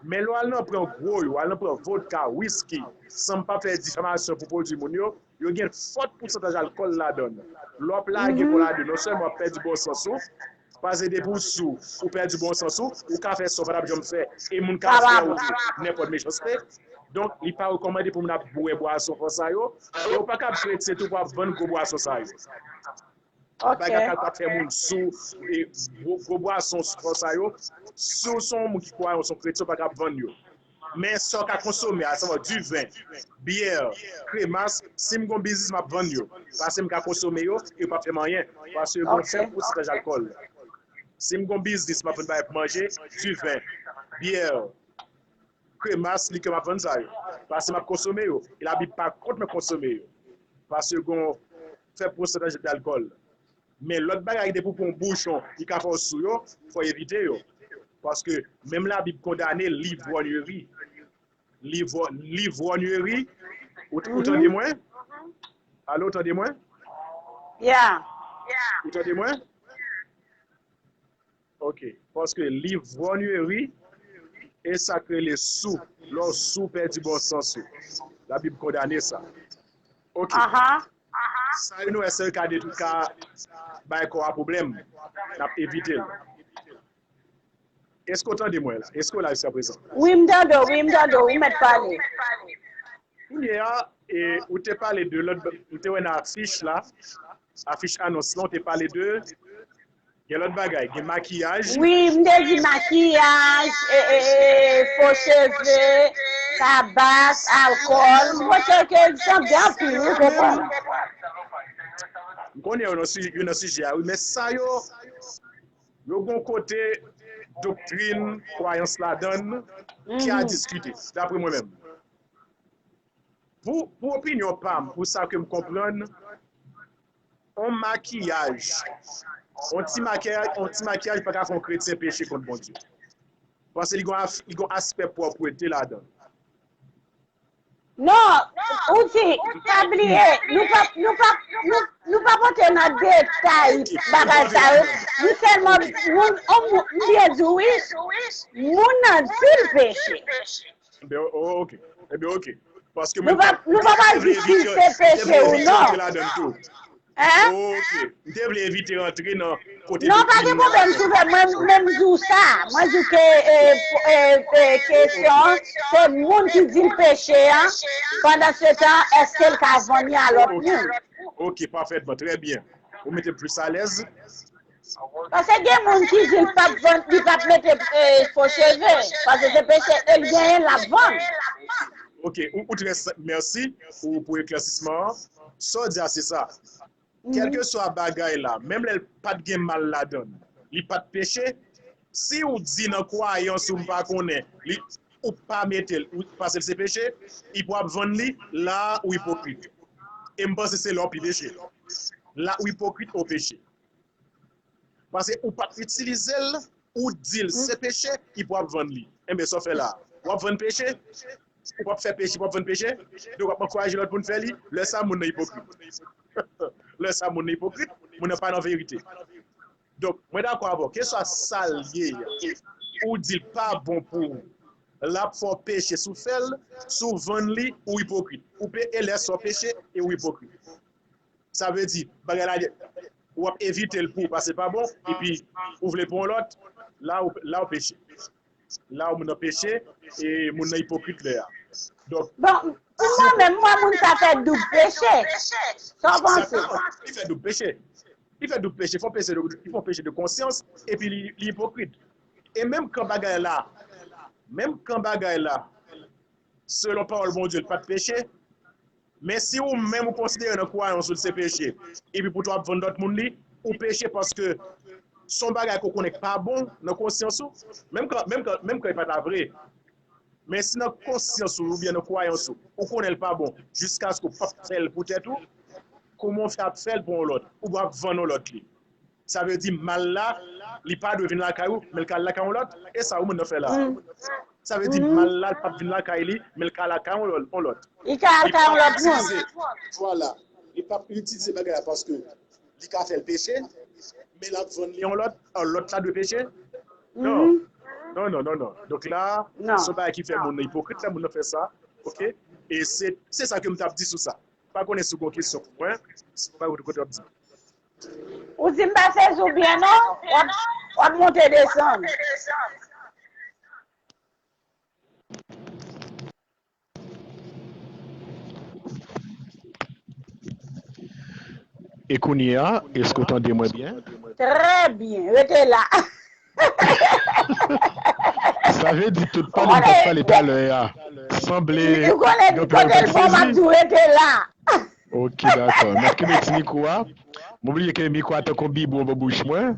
Men lè w al nan pran gwo yo, al nan pran vodka, wiski, san m pa fè difamasyon pou pwodui moun yo, yo gen fòt pousantaj alkòl ladan l. Lè w ap lage kò ladan l, non sèlman w ap pèdi bon sans ou, paske depi w sou, ou pèdi bon sans ou, ou ka fè sa w pa t ap janm fè, e moun ka fè ou nenpòt mechanste. Donk, li pa rekòmande pou moun ap bwè bwason fò sa yo, e ou pa ka ap kretyen tou pou w ap vann gwo bwason sa yo. Bagay k ap fè moun sou, e gwo, gwo bwason fò sa yo, si w se yon moun ki kwayan, w se yon kretyen, w pa ka ap vann yo. Men sa w ka konsome, asavwa diven, byè, kremas, si m gon biznis, m ap vann yo. Paske m ka konsome yo, e yo p ap fè m anyen. Paske yo gon fèb pousantaj alkòl. Si m gon biznis, m ap vann bagay pou manje, diven, byè, kremas, likè, m ap vann sa yo. Paske m ap konsome yo. E Labib pa kont mwen konsome yo. Paske yo gon fèb pousantaj dalkòl. Men lòt bagay, depi w pran yon bouchon, li ka fè w sou yo, fò w evite yo. Paske menm Labib kondane l'ivrognerie. Livwò-, l'ivrognerie. Ou, ou tande mwen? Alo, ou tande mwen? Yeah. Ou tande mwen? Ok. Paske l'ivrognerie, e sa k rele sou. Lè w sou, pèdi bon sans ou. Labib kondane sa. Ok. Sa yo nou wè se ka detwi, ka bay kò a pwoblèm. N ap evite l. Èske w tande mwen la? Èske w la jiska prezan? Wi, m tande w, wi, m tande w, ou mèt pale. Kounye a, e, ou te pale de lòt, m te wè nan afich la, afich anons lan, ou te pale de, gen lòt bagay, gen makiyaj. Wi, m te di makiyaj, e, e, e, fo cheve, tabak, alkòl. M panse ke egzanp gen anpil, wi, konprann. M konnen yo nan sijè a, wi, men sa yo, yo gon kote doktrin, kwayans ladan l ki a diskite, dapre mwen menm. Pou, pou opinyon pa m, pou sa ke m konprann, on makiyaj, on ti makiyaj, on ti makiyaj pa ka fè on kretyen peche kont Bondye. Paske li gon, li gon aspè pwòpwete ladan. Non, ou di, pa bliye, nou pa, nou pa, nou, nou pa pote nan detay bagay sa yo. Nou sèlman, moun, on moun, m byen di w, wi, moun nan di l peche. Ebyen, o- ok. Ebyen, ok. Paske Nou pa, nou pa pral di si se peche ou non. Hein? Ok. M te vle evite rantre nan kote Non, pa gen pwoblèm, Souvè. Mwen menm di w sa. Mwen di w ke e, e, e, kesyon an, se moun ki di l peche an, pandan se tan, èske l ka vann li a lòt moun? Ok, pafètman, trè byen. Ou mete m plis alèz. Paske gen moun ki di l p ap vann, li p ap mete e, fo cheve, paske se peche e l genyen l ap vann. Ok, ou, ou trè, mèsi pou, pou eklèsisman an. Sa w di a, se sa. Kèlkeswa bagay la, menm lè l pa t gen mal ladan l, li pa t peche, si w di nan kwayans ou m pa konnen, li, ou pa mete l, ou pase l se peche, li pou ap vann li, la ou ipokrit. E m panse se la w pi peche. La ou ipokrit, ou peche. Paske ou pa t itilize l, ou di l se peche, li pou ap vann li. Enben, sa w fè la? W ap vann peche? Ou p ap fè peche, w ap vann peche? Donk, w ap ankouraje lòt moun fè li? Lè sa, moun nan ipokrit. Lè sa, moun nan ipokrit, moun nan pa nan verite. Donk, mwen dakò avè w, keswa sa l ye a, ou di l pa bon pou ou, l ap fè w peche si w fè l, si w vann li, ou ipokrit. Ou pe, e lè sa w peche, e ou ipokrit. Sa vle di, bagay la, w ap evite l pou w, paske l pa bon, epi ou vle pou yon lòt, la ou, la ou peche. La ou moun nan peche, e moun nan ipokrit lè a. Donk, Bon, pou mwen menm, mwen moun sa fè doub peche. Sa w panse? Li fè doub peche. Li fè doub peche, fè yon peche de, li fè yon peche de konsyans, epi li, li ipokrit. E menm kan bagay la, menm kan bagay la, selon pawòl Bondye, li pa t peche, men si ou menm ou konsidere nan kwayans ou li se peche, epi pou w ap vann lòt moun li, ou peche paske se yon bagay ke w konnen k pa bon nan konsyans ou, menm kan, menm kan, menm kan li pa ta vre. Men si nan konsyans ou oubyen nan kwayans ou, ou konnen l pa bon, jiskaske w p ap fè l pou tèt ou, kòman w fè ap fè l pou yon lòt? Ou p ap vann yon lòt li. Sa vle di mal la, li pa dwe vin lakay ou, men l ka al lakay yon lòt. E sa ou moun nan fè la. Sa vle di mal la, l p ap vin lakay li, men l ka lakay yon lòt. Yon lòt. Li ka lakay yon lòt moun. Vwala. Li p ap itilize bagay la paske li ka fè l peche, men l ap vann li yon lòt, lòt la dwe peche. Non. Non, non, non, non. Donk la, se yon bagay ki fè moun nan ipokrit, lè moun nan fè sa. Ok? E se, se sa ke m t ap di sou sa. M pa konnen si w gen kesyon pou mwen, si w pa kote w ap di. Ou di m pa sezi w byen non, w ap, w ap monte desann. E kounye a, èske w tande mwen byen? Trè byen, rete la. Sa vle di tout pale m t ap pale talè a. Sanble Ou konnen kote l bon, m ap di w rete la. Ok, dakò. Mèt ki meti mikwo a. M bliye ke mikwo a tankou bibwon bò bouch mwen.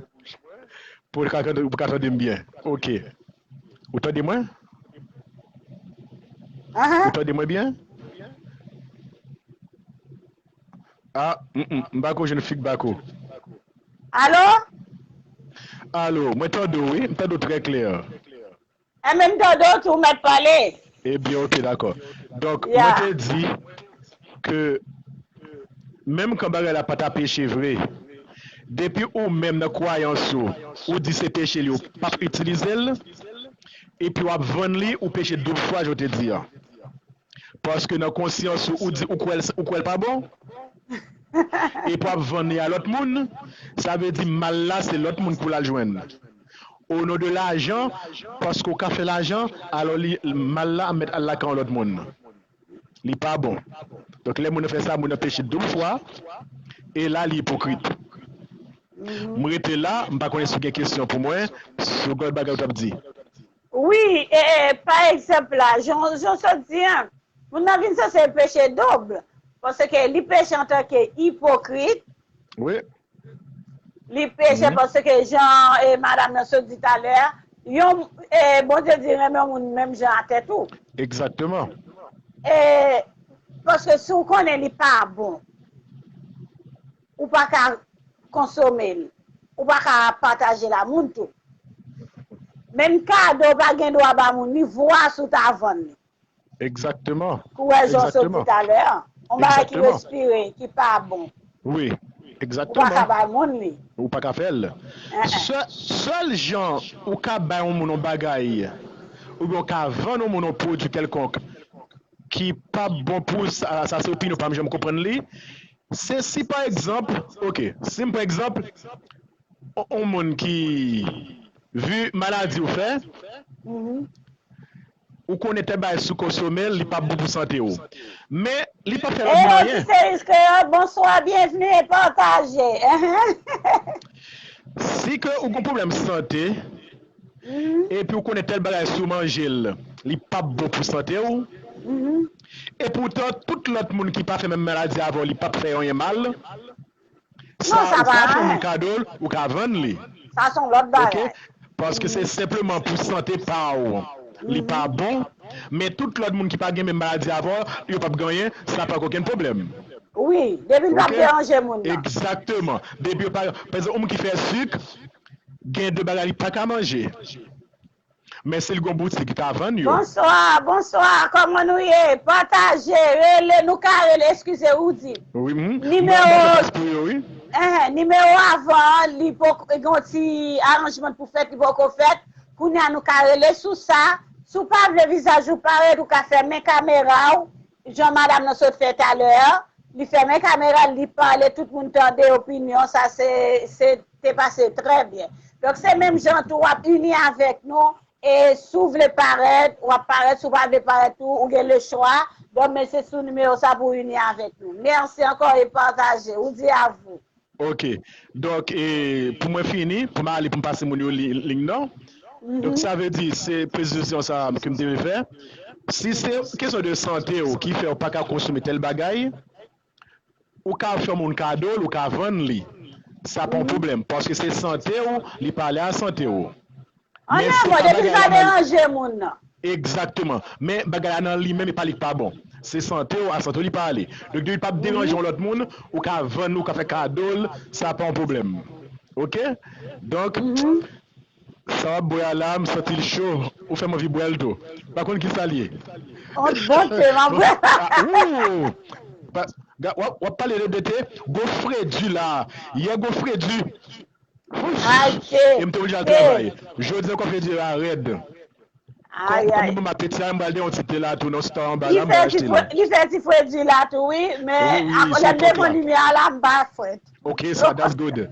Pou w ka tande, ou ka tande m byen. Ok. Ou tande mwen? Ou tande mwen byen? Ah, mm, mm, m pa ko jwenn feedback ou. Alo? Alo, mwen tande w, wi. M tande w trè klè. Enben, m tande w tou, mèt pale. Ebyen, ok, dakò. Donk, mwen te di ke menm kan bagay la pa ta peche vre, depi ou menm nan kwayans ou, ou di se peche li, ou p ap itilize l, epi w ap vann li, ou peche doub fwa, jan w te di a. Paske nan konsyans ou, ou di ou kwè l, ou kwè l pa bon. Epi w ap vann li a lòt moun, sa vle di mal la se lòt moun pou l al jwenn. O non de lajan, paske w ka fè lajan, alò li, mal la mèt al lakay yon lòt moun. Li pa bon. Donk lè moun nan fè sa, moun nan peche doub fwa, e la li ipokrit. M rete la, m pa konnen si w gen kesyon pou mwen, sou gòl bagay ou t ap di. Wi, e, e, pa egzanp la, jan, jan w sot di an, moun nan vin sanse peche dob, paske li peche antanke ipokrit, Wi. li peche paske jan e, madanm nan sot di talè a, yon, e, Bondye di renmen yon moun menm jan a tèt ou. Egzakteman. E, paske si w konnen li pa bon, ou pa ka konsome l, ou pa ka pataje l a moun tou. Menm kado w pa gen dwa ba moun, ni vwa si w ta vann li. Egzakteman. Kou wè jan w sot di talè an. Yon bagay ki respire, ki pa bon. Wi, Ou pa ka bay moun li. Ou pa ka fè l. Sèl jan ou ka bay yon moun yon bagay, oubyen ou ka vann yon moun yon pwodui kèlkonk ki pa bon pou sa, sa se opinyon pa m, jan m konprann li. Se si pa egzanp, ok, si m pran egzanp, yon moun ki, vi maladi ou fè, ou konnen tèl bagay si w konsome l, li p ap bon pou sante w. Men, li p ap fè lòt moun anyen. Erotis Kreyòl, bonswa, byenvni e pataje. Si ke ou gen pwoblèm sante, epi ou konnen tèl bagay si w manje l, li p ap bon pou sante w. Epoutan, tout lòt moun ki pa fè menm maladi avè w, li p ap fè yo anyen mal. Sa, ou ka fè moun kado l, ou ka vann li. Sa se yon lòt bagay. Paske se senpleman pou sante pa w. Li pa bon, men tout lòt moun ki pa gen menm maladi avè w, yo p ap gen anyen, sa pa gen okenn pwoblèm. Wi, depi l p ap deranje moun nan. Egzakteman. Depi yo pa, pa egzanp, yon moun ki fè sik, gen de bagay li pa ka manje. Men si l gen yon boutik, li ka vann yo. Bonswa, bonswa, kòman nou ye? Pataje, rele, nou ka rele, eskize, ou di. Wi, m Nimewo, pou yo, wi. Enhen, nimewo avan an, li poko gen yon ti aranjman pou fèt, li poko fèt. Kounye a nou ka rele sou sa. Si w pa vle vizaj ou parèt, ou ka fèmen kamera w. Jan madanm nan sot fè talè a, li fèmen kamera l, li pale, tout moun tande opinyon, sa se, se te pase trè byen. Donk, se menm jan tou, w ap ini avèk nou, e si w vle parèt, w ap parèt, si w pa vle parèt tou, ou gen lechwa. Donk, men se sou nimewo sa pou w ini avèk nou. Mèsi ankò e pataje. Ou di a vou. Ok. Donk, e, pou mwen fini, pou m ale pou m pase moun yo li- liy nan. Donk, sa vle di, se prezizyon sa ke m te vle fè. Si se kesyon de sante w ki fè w pa ka konsome tèl bagay, ou ka fè moun kado l, ou ka vann li. Sa pa yon pwoblèm, paske se sante w, li pale a sante w. An amò, depi l pa deranje moun nan. Egzakteman. Men bagay la nan li menm, e pa li k pa bon. Se sante w, a sante w li pale. Donk, depi l p ap deranje yon lòt moun, ou ka vann, ou ka fè kado l, sa pa yon pwoblèm. Ok? Donk, sa w ap bwè a la, m santi l cho, ou fè m anvi bwè l tou. M pa konn ki sa l ye. On bon te, m ap bwè. W ap pale de, de te, gwo fredi la. Yè gwo fredi. Ayayay. E m te oblije al travay. Jodi an, kòfedi a rèd. Kòm, kòm ou ban m apeti a, m pral de yon ti te la tou nan star anba la, m pral achte la. Li fè ti fredi la tou, wi, men lè m devan limyè a la, m pa frèt. Ok, sa, that's good.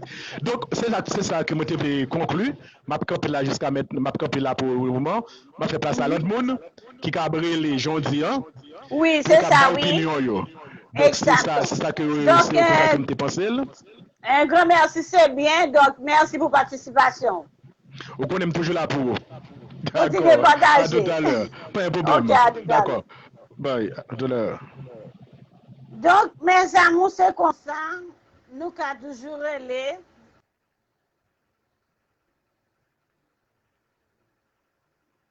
Donk, se sa, se sa ke mwen te vle konkli. M ap kanpe la jiska mentnan, m ap kanpe la pou le moman. M ap fè plas a lòt moun ki ka ap rele jan w di an. Wi, se sa, wi. Opinyon yo. Donk, se sa, se sa ke, se konsa ke m te panse l. Un grand merci, se byen. Donk, mèsi pou patisipasyon w. Ou konnen m toujou la pou ou. Kontinye pataje. A toutalè. Pa gen pwoblèm. Ok, a toutalè. Dakò. Bye. A toutalè. Donk, mes amours, se konsa, nou ka toujou rele.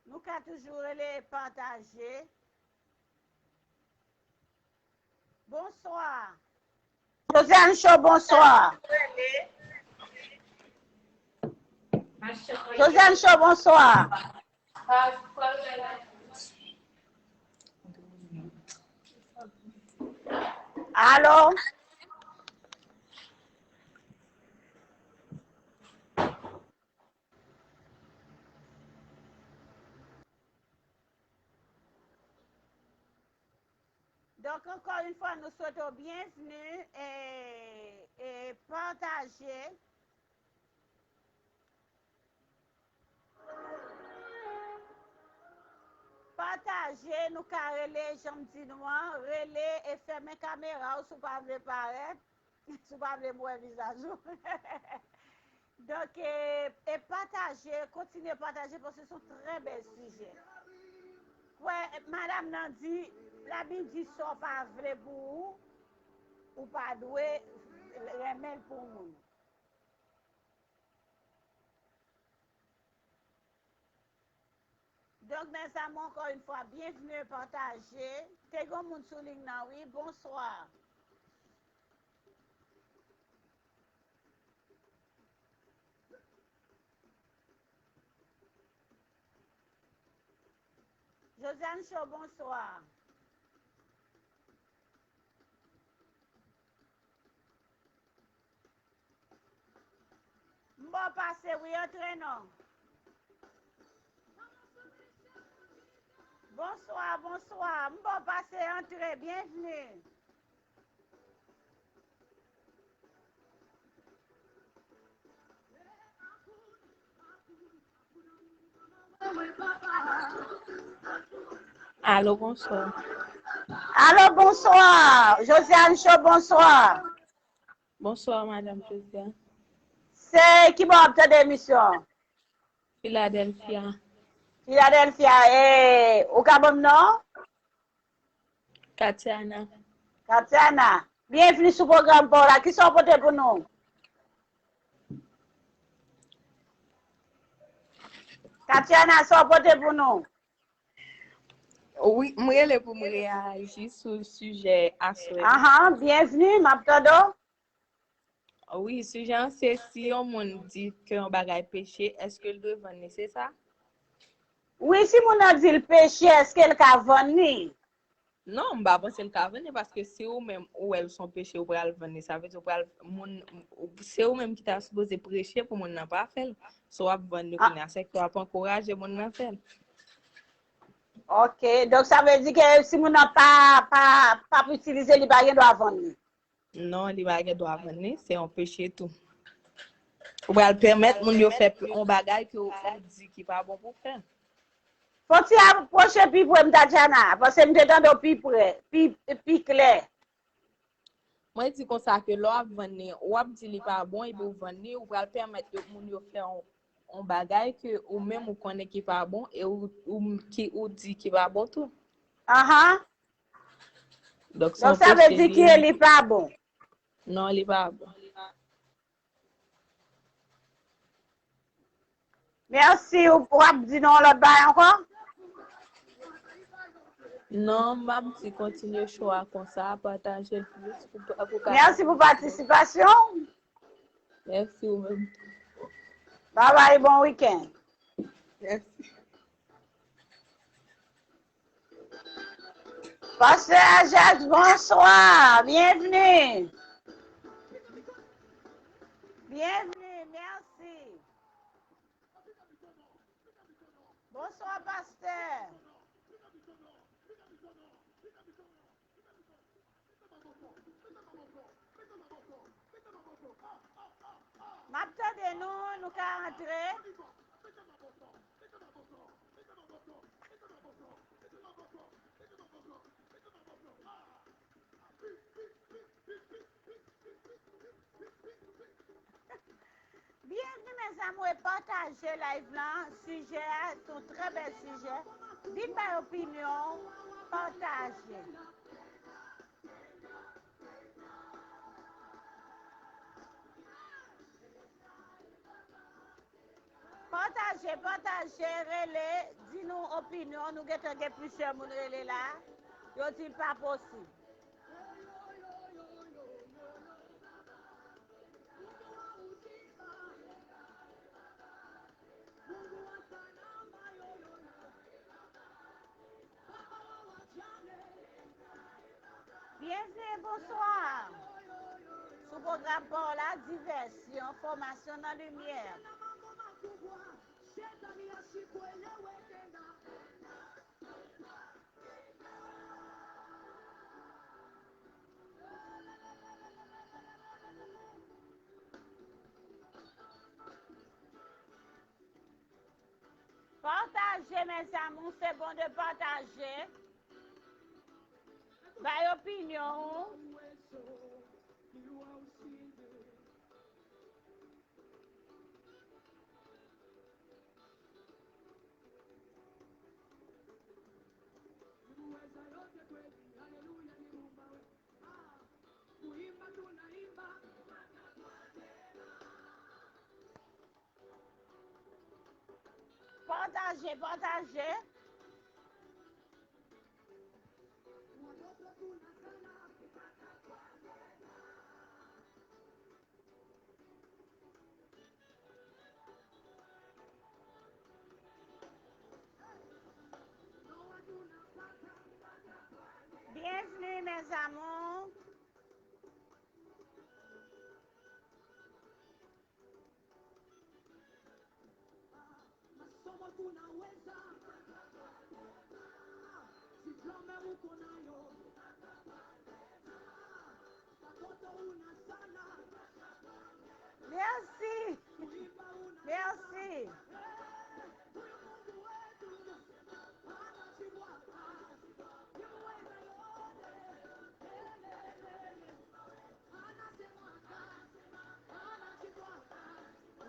Nou ka toujou rele e pataje. Bonswa. Josiane Show, bonswa. Josiane Show, bonswa. Alo? Donk, ankò yon fwa, nou swete w byenvni e, e pataje. Pataje, nou ka rele, jan m di nou an, rele e fèmen kamera w si w pa vle parèt, si w pa vle m wè vizaj ou. Donk, e, e pataje, kontinye pataje paske se yon trè bèl sijè. Kwè, madanm nan di, Labib di sa w pa vle pou ou, ou pa dwe renmen l pou moun. Donk, mezanmi, ankò yon fwa, byenvni, pataje. Te gen moun sou liy nan, wi, bonswa. Josiane Chaud, bonswa. M ba w pase, wi, antre non. Bonswa, bonswa. M ba w pase, antre, byenvni. Alo, bonswa. Alo, bonswa. Josiane Chaud, bonswa. Bonswa, madanm Josiane. Se ki bò w ap tande emisyon? Philadelphia. Philadelphia, e, ou ka ban m non? Katiana. Katiana, byenvni sou pwogram pa w la. Kisa w pote pou nou? Katiana, sa w pote pou nou? Wi, m rele pou m reyaji sou sijè aswè. Ahan, byenvni, m ap tande w. Wi, sijè an se si yon moun di ke yon bagay peche, èske l dwe vann li, se sa? Wi, si moun nan di l peche, èske l ka vann li? Non, m pa panse l ka vann li, paske si ou menm ou wè l se yon peche, ou pral vann li, sa vle di ou pral, moun, se ou menm ki ta sipoze preche pou moun nan pa fè l. So w ap vann li kounye a, se ke w ap ankouraje moun nan fè l. Ok, donk sa vle di ke si moun nan pa, pa, p ap itilize, li pa gen dwa vann li. Non, li pa gen dwa vann li, se yon peche tou. Ou pral pèmèt moun yo fè yon bagay ke ou di ki pa bon pou fè. Fò w ti apwoche pi pre m, Tatiana, paske m te tande w pi pre, pi, pi klè. Mwen di konsa ke lè w ap vann li, w ap di li pa bon epi w vann li, ou pral pèmèt yo, moun yo fè yon, yon bagay ke ou menm ou konnen ki pa bon e ou, ou, ki, ou di ki pa bon tou. Ahan. Donk, se yon peche li ye. Donk, sa vle di ke li pa bon. Non, li pa bon. Mèsi, ou, w ap di nou yon lòt bagay ankò? Non, m ap di kontinye show a konsa, pataje l plis pou, pou ka. Mèsi pou patisipasyon w. Mèsi ou menm. Babay, bon wikenn. Mèsi. Pastè Jacques, bonswa. Byenvni. Byenvni, mèsi. Bonswa, pastè. M ap tande nou, nou ka antre. Byenvni, mezanmi, e pataje live lan. Sijè a se yon trè bèl sijè. Vin bay opinyon w, pataje. Pataje, pataje, rele, di nou opinyon. Nou gentan gen plizyè moun rele la. Yo di l pa posib. Byenvni, bonswa. Sou pwogram pa w la, divèsyon, fòmasyon nan limyè. Pataje, mes amours, se bon de pataje. Bay opinyon ou. Pataje, pataje. Bienvenue, mes amours. Merci. Merci.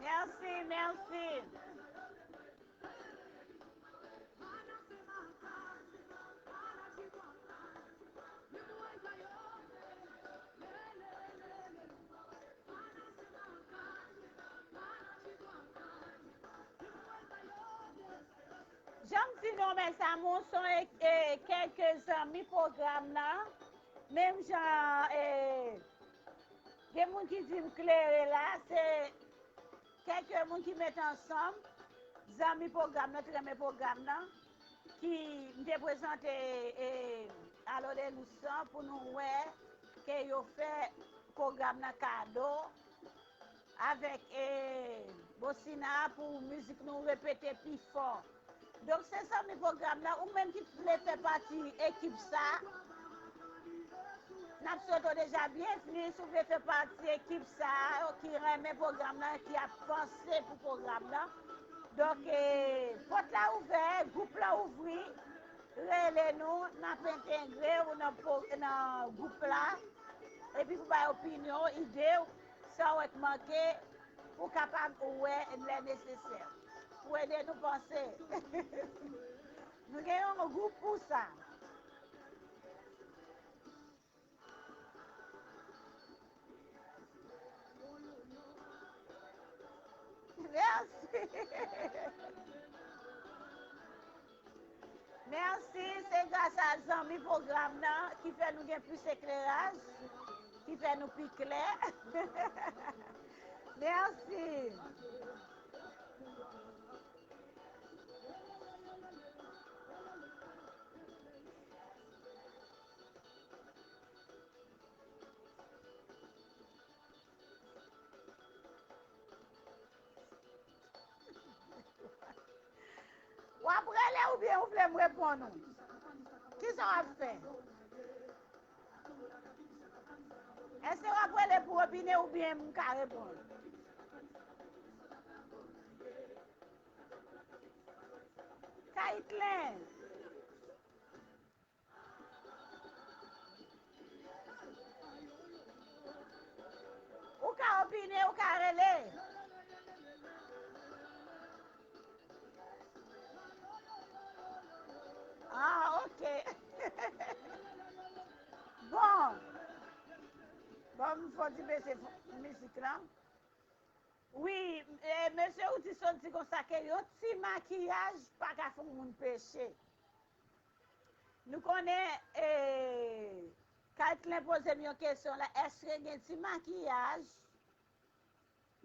Merci, merci. Jan m di nou, mes amours, se e, e, kèk zanmi pwogram nan. Menm jan, e, gen moun ki di m klere la, se kèk moun ki met ansanm, zanmi pwogram nan, ki renmen pwogram nan, ki m te prezante, e, Alo de Lous lan pou nou wè ke yo fè pwogram nan kado avèk, e, Bosina pou mizik nou repete pi fò. Donk, se zanmi pwogram nan, ou menm ki vle fè pati ekip sa, n ap swete w deja byenvni. Si w vle fè pati ekip sa, ki renmen pwogram nan, ki ap panse pou pwogram nan. Donk, e, pòt la ouvè, gwoup la ouvri, rele nou, n ap entegre w nan po-, nan gwoup la. Epi pou bay opinyon w, ide w, sa w wè k manke, pou w kapab wè lè nesesè. Pou ede nou panse. Nou gen yon gwoup pou sa. Mèsi. Mèsi, se gras a zanmi pwogram nan ki fè nou gen plis ekleraj, ki fè nou pi klè. Mèsi. W ap rele oubyen ou vle m reponn ou? Kisa w ap fè? Èske w ap rele pou opine oubyen m ka reponn? Kaytlen. Ou ka opine, ou ka rele. Ah, ok. Bon. Bon, m fò ti bese fon-, mizik lan. Wi, e, mesye Woodson di konsa ke yon ti makiyaj pa ka fè yon moun peche. Nou konnen, e, Kaytlen poze m yon kesyon la, èske gen ti makiyaj,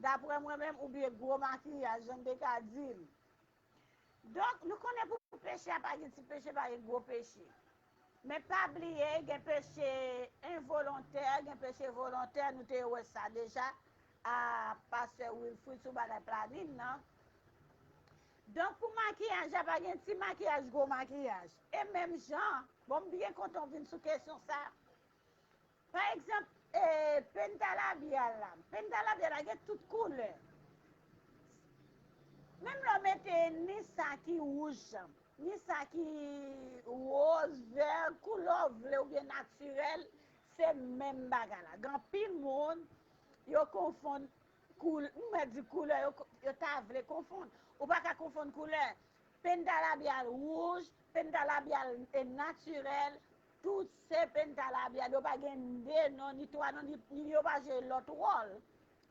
daprè mwen menm, oubyen gwo makiyaj, jan m te ka di l? Donk, nou konnen pou peche a pa gen ti peche, pa gen gwo peche. Men pa bliye, gen peche envolontè, gen peche volontè, nou te wè sa deja a pastè Wilfrid sou bagay planin nan. Donk, pou makiyaj la, pa gen ti makiyaj, gwo makiyaj. E menm jan, bon, m byen kontan w vin sou kesyon sa. Pa egzanp, e, penta labyal la. Penta labyal la gen tout koulè. Menm lè w mete ni sa ki wouj, ni sa ki woz, vè, koulè w vle oubyen natirèl, se menm bagay la. Gen anpil moun, yo konfonn koul-, m mèt di koulè, yo, yo ta vle konfonn. Ou pa ka konfonn koulè. Penta labyal wouj, penta labyal, e, natirèl, tout se penta labyal. Yo pa gen de non, ni twa non, ni, ni yo pa jwe lòt wòl.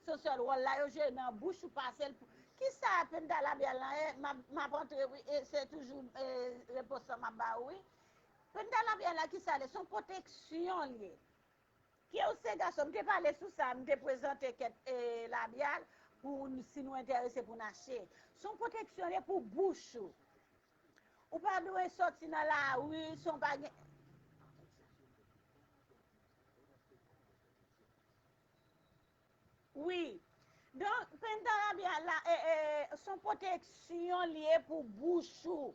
Se sèl wòl la yo jwe nan bouch ou pase l pou, Kisa penta labyal lan ye? M ap, m ap antre, wi, e se toujou, e, repons lan m ap ba ou, wi. Penta labyal la, kisa l ye? Se yon pwoteksyon l ye. Ke w se gason, m te pale sou sa, m te prezante kèk, e, labyal pou n, si nou enterese pou n achte. Se yon pwoteksyon l ye pou bouch ou. Ou pa dwe soti nan lari san w pa gen. Wi. Donk, penta labyal la, e, e, se yon pwoteksyon l ye pou bouch ou.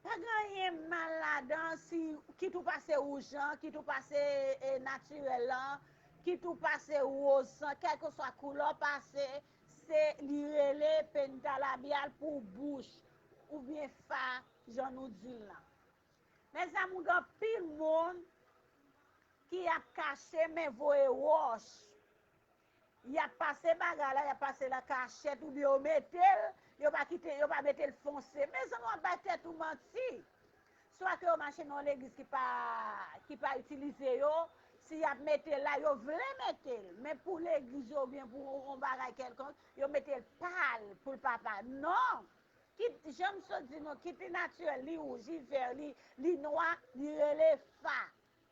Pa gen anyen mal ladan si, kit ou pase wouj lan, kit ou pase, e, natirèl lan, kit ou pase woz lan, kèlkeswa koulè w pase, se, li rele penta labyal pou bouch, oubyen fa, jan nou di l lan. Mezanmi, gen anpil moun ki ap kache men voye wòch. Y ap pase bagay la, y ap pase l an kachèt, oubyen yo mete l, yo pa kite, yo pa mete l fonse. Mezanmi, w ap bay tèt ou manti. Swa ke yo mache nan yon legliz ki pa, ki pa itilize yo, si y ap mete l la, yo vle mete l. Men pou legliz yo oubyen pou yon bagay kèlkonk, yo mete l pa l, pou l pa pa. Non! Kit, jan m sot di nou, kit li natirèl, li wouj, li vè, li, li nwa, li rele fa.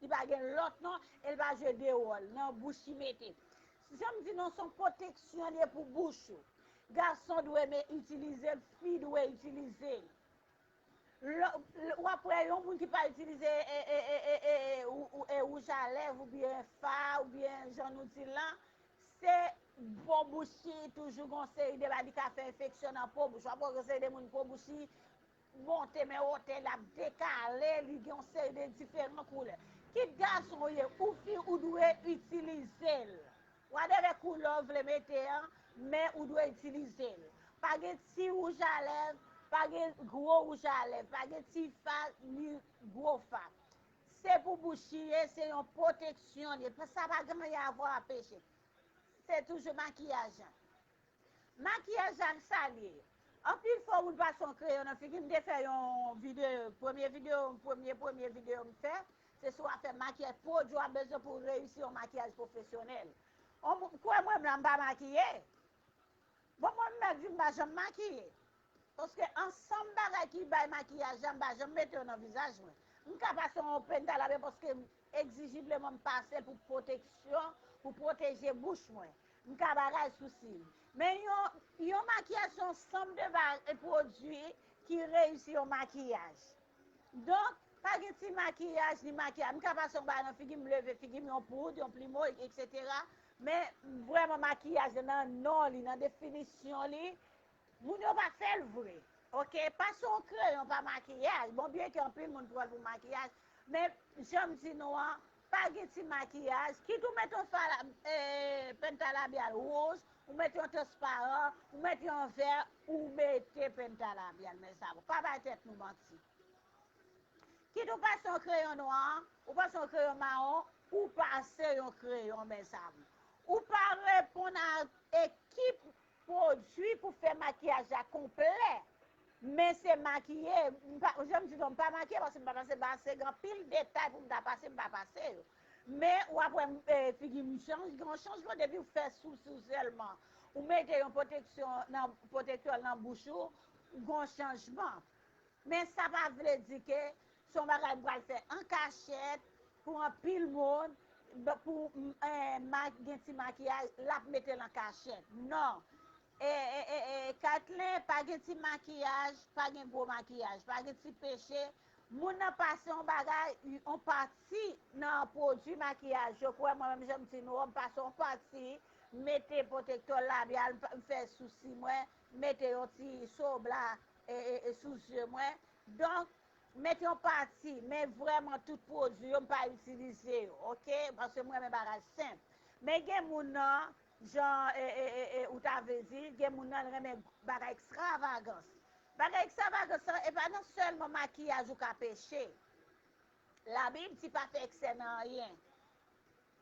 Li pa gen lòt non, e l pa jwe de wòl nan bouch li mete. Jan m di nou, se yon pwoteksyon li ye pou bouch ou. Gason dwe me, itilize l, fi dwe itilize l. Lò, w ap wè yon moun ki pa itilize, e, e, e, e, e, e, ou, ou, e, wouj a lèv oubyen fa oubyen jan nou di l lan, se po bouch li toujou gon seri de bagay li ka fè enfeksyon nan po bouch. W ap wè gon seri de moun po bouch li monte men wotè, l ap dekale, li gen yon seri de diferan koulè. Kit gason w ye, ou fi, ou dwe itilize l. Whatever koulè w vle mete an, men ou dwe itilize l. Pa gen ti wouj a lèv, pa gen gwo wouj a lèv, pa gen ti fa, ni gwo fa. Se pou bouch li ye, se yon pwoteksyon li ye. Sa pa gen anyen a vwa a peche. Se toujou makiyaj lan. Makiyaj la, sa l ye. Anpil fwa, moun pase yon kreyon nan figi m. M te fè yon videyo, premye videyo, premye, premye videyo m fè, se sou afè makiyaj, pwodui w ap bezwen pou w reyisi yon makiyaj pwofesyonèl. On moun, kwè mwen, m la, m pa makiye. Bon, mwen, m mèt di m pa janm makiye. Paske ansanm bagay ki bay makiyaj la, m pa janm mete yo nan vizaj mwen. M ka pase yon penta labyal paske egzijibleman m pase l pou pwoteksyon, pou pwoteje bouch mwen. M ka bagay sousi m. Men yon, yon makiyaj se yon sanm de ba-, pwodui ki reyisi yon makiyaj. Donk, pa gen ti makiyaj, ni makiyaj. M ka pase yon bagay nan figi m, leve figi m, yon poud, yon plimo, etsetera. Men, vrèman, makiyaj la nan non li, nan definisyon li, moun yo pa fè l vre. Oke? Pase yon kreyon pa makiyaj. Bon, byen ke anpil moun pran l pou makiyaj, men jan m di nou an, pa gen ti makiyaj. Kit ou mete yon fa la, e, penta labyal wouj, ou mete yon transparan, ou mete yon vè, ou mete penta labyal, mezanmi. Pa bay tèt nou manti. Kit ou pase yon kreyon nwa, ou pase yon kreyon mawon, ou pase yon kreyon, mezanmi. Ou pa reponn a ekip pwodui pou fè makiyaj la konplè. Men se makiye, m pa, jan m di non, m pa makiye paske m pa pase, pase gen anpil detay pou m ta pase, m pa pase yo. Men w ap wè m, e, figi m chanj, gen yon chanjman depi w fè sousi w sèlman. Ou mete yon pwoteksyon nan, pwotektè nan bouch ou, gen yon chanjman. Men sa pa vle di ke se yon bagay m pral fè an kachèt pou anpil moun, pou, eh, ma-, gen ti makiyaj, l ap mete l an kachèt. Non. E, e, e, e, Kathleen, pa gen ti makiyaj, pa gen gwo makiyaj, pa gen ti peche. Moun nan pase yon bagay, yon pati nan pwodui makiyaj yo, kwè mwen menm jan m di nou, m pase yon pati, mete pwotektè labyal, m fè sousi mwen, mete yon ti sobla, e, e, e, sou zye mwen. Donk, mete yon pati, men vrèman tout pwodui yo, m pa itilize yo, oke? Paske m renmen bagay senp. Men gen moun nan, jan, e, e, e, e, ou ta vle di, gen moun nan renmen bagay ekstravagans. Bagay ekstravagans lan, e pa nan sèlman makiyaj ou ka peche. Labib di pa fè eksè nan anyen.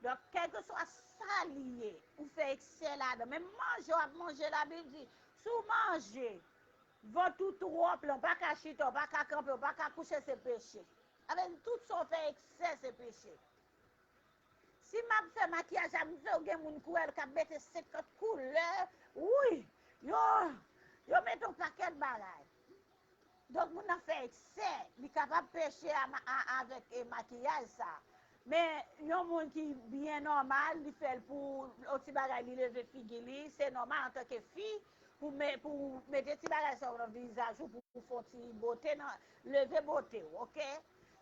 Donk, kèlkeswa sa li ye, ou fè eksè ladan. Menm manje w ap manje, Labib di, si w manje, vant ou twòp la, w pa ka chita, w pa ka kanpe, w pa ka kouche, se peche. Sa vle di, tout sa w fè eksè, se peche. Si m ap fè makiyaj la, m vle w gen moun kwè l k ap mete senkant koulè, wi, yo, Yo mete yon pakèt bagay. Donk, moun nan fè eksè, li kapab peche a, a, avèk e, makiyaj sa. Men, yon moun ki byen nòmal, li fè l pou yon ti bagay, li leve figi li, se nòmal antanke fi, pou, me, pou mete ti bagay sa nan vizaj ou, pou fè yon ti bote, nan, leve bote w, oke?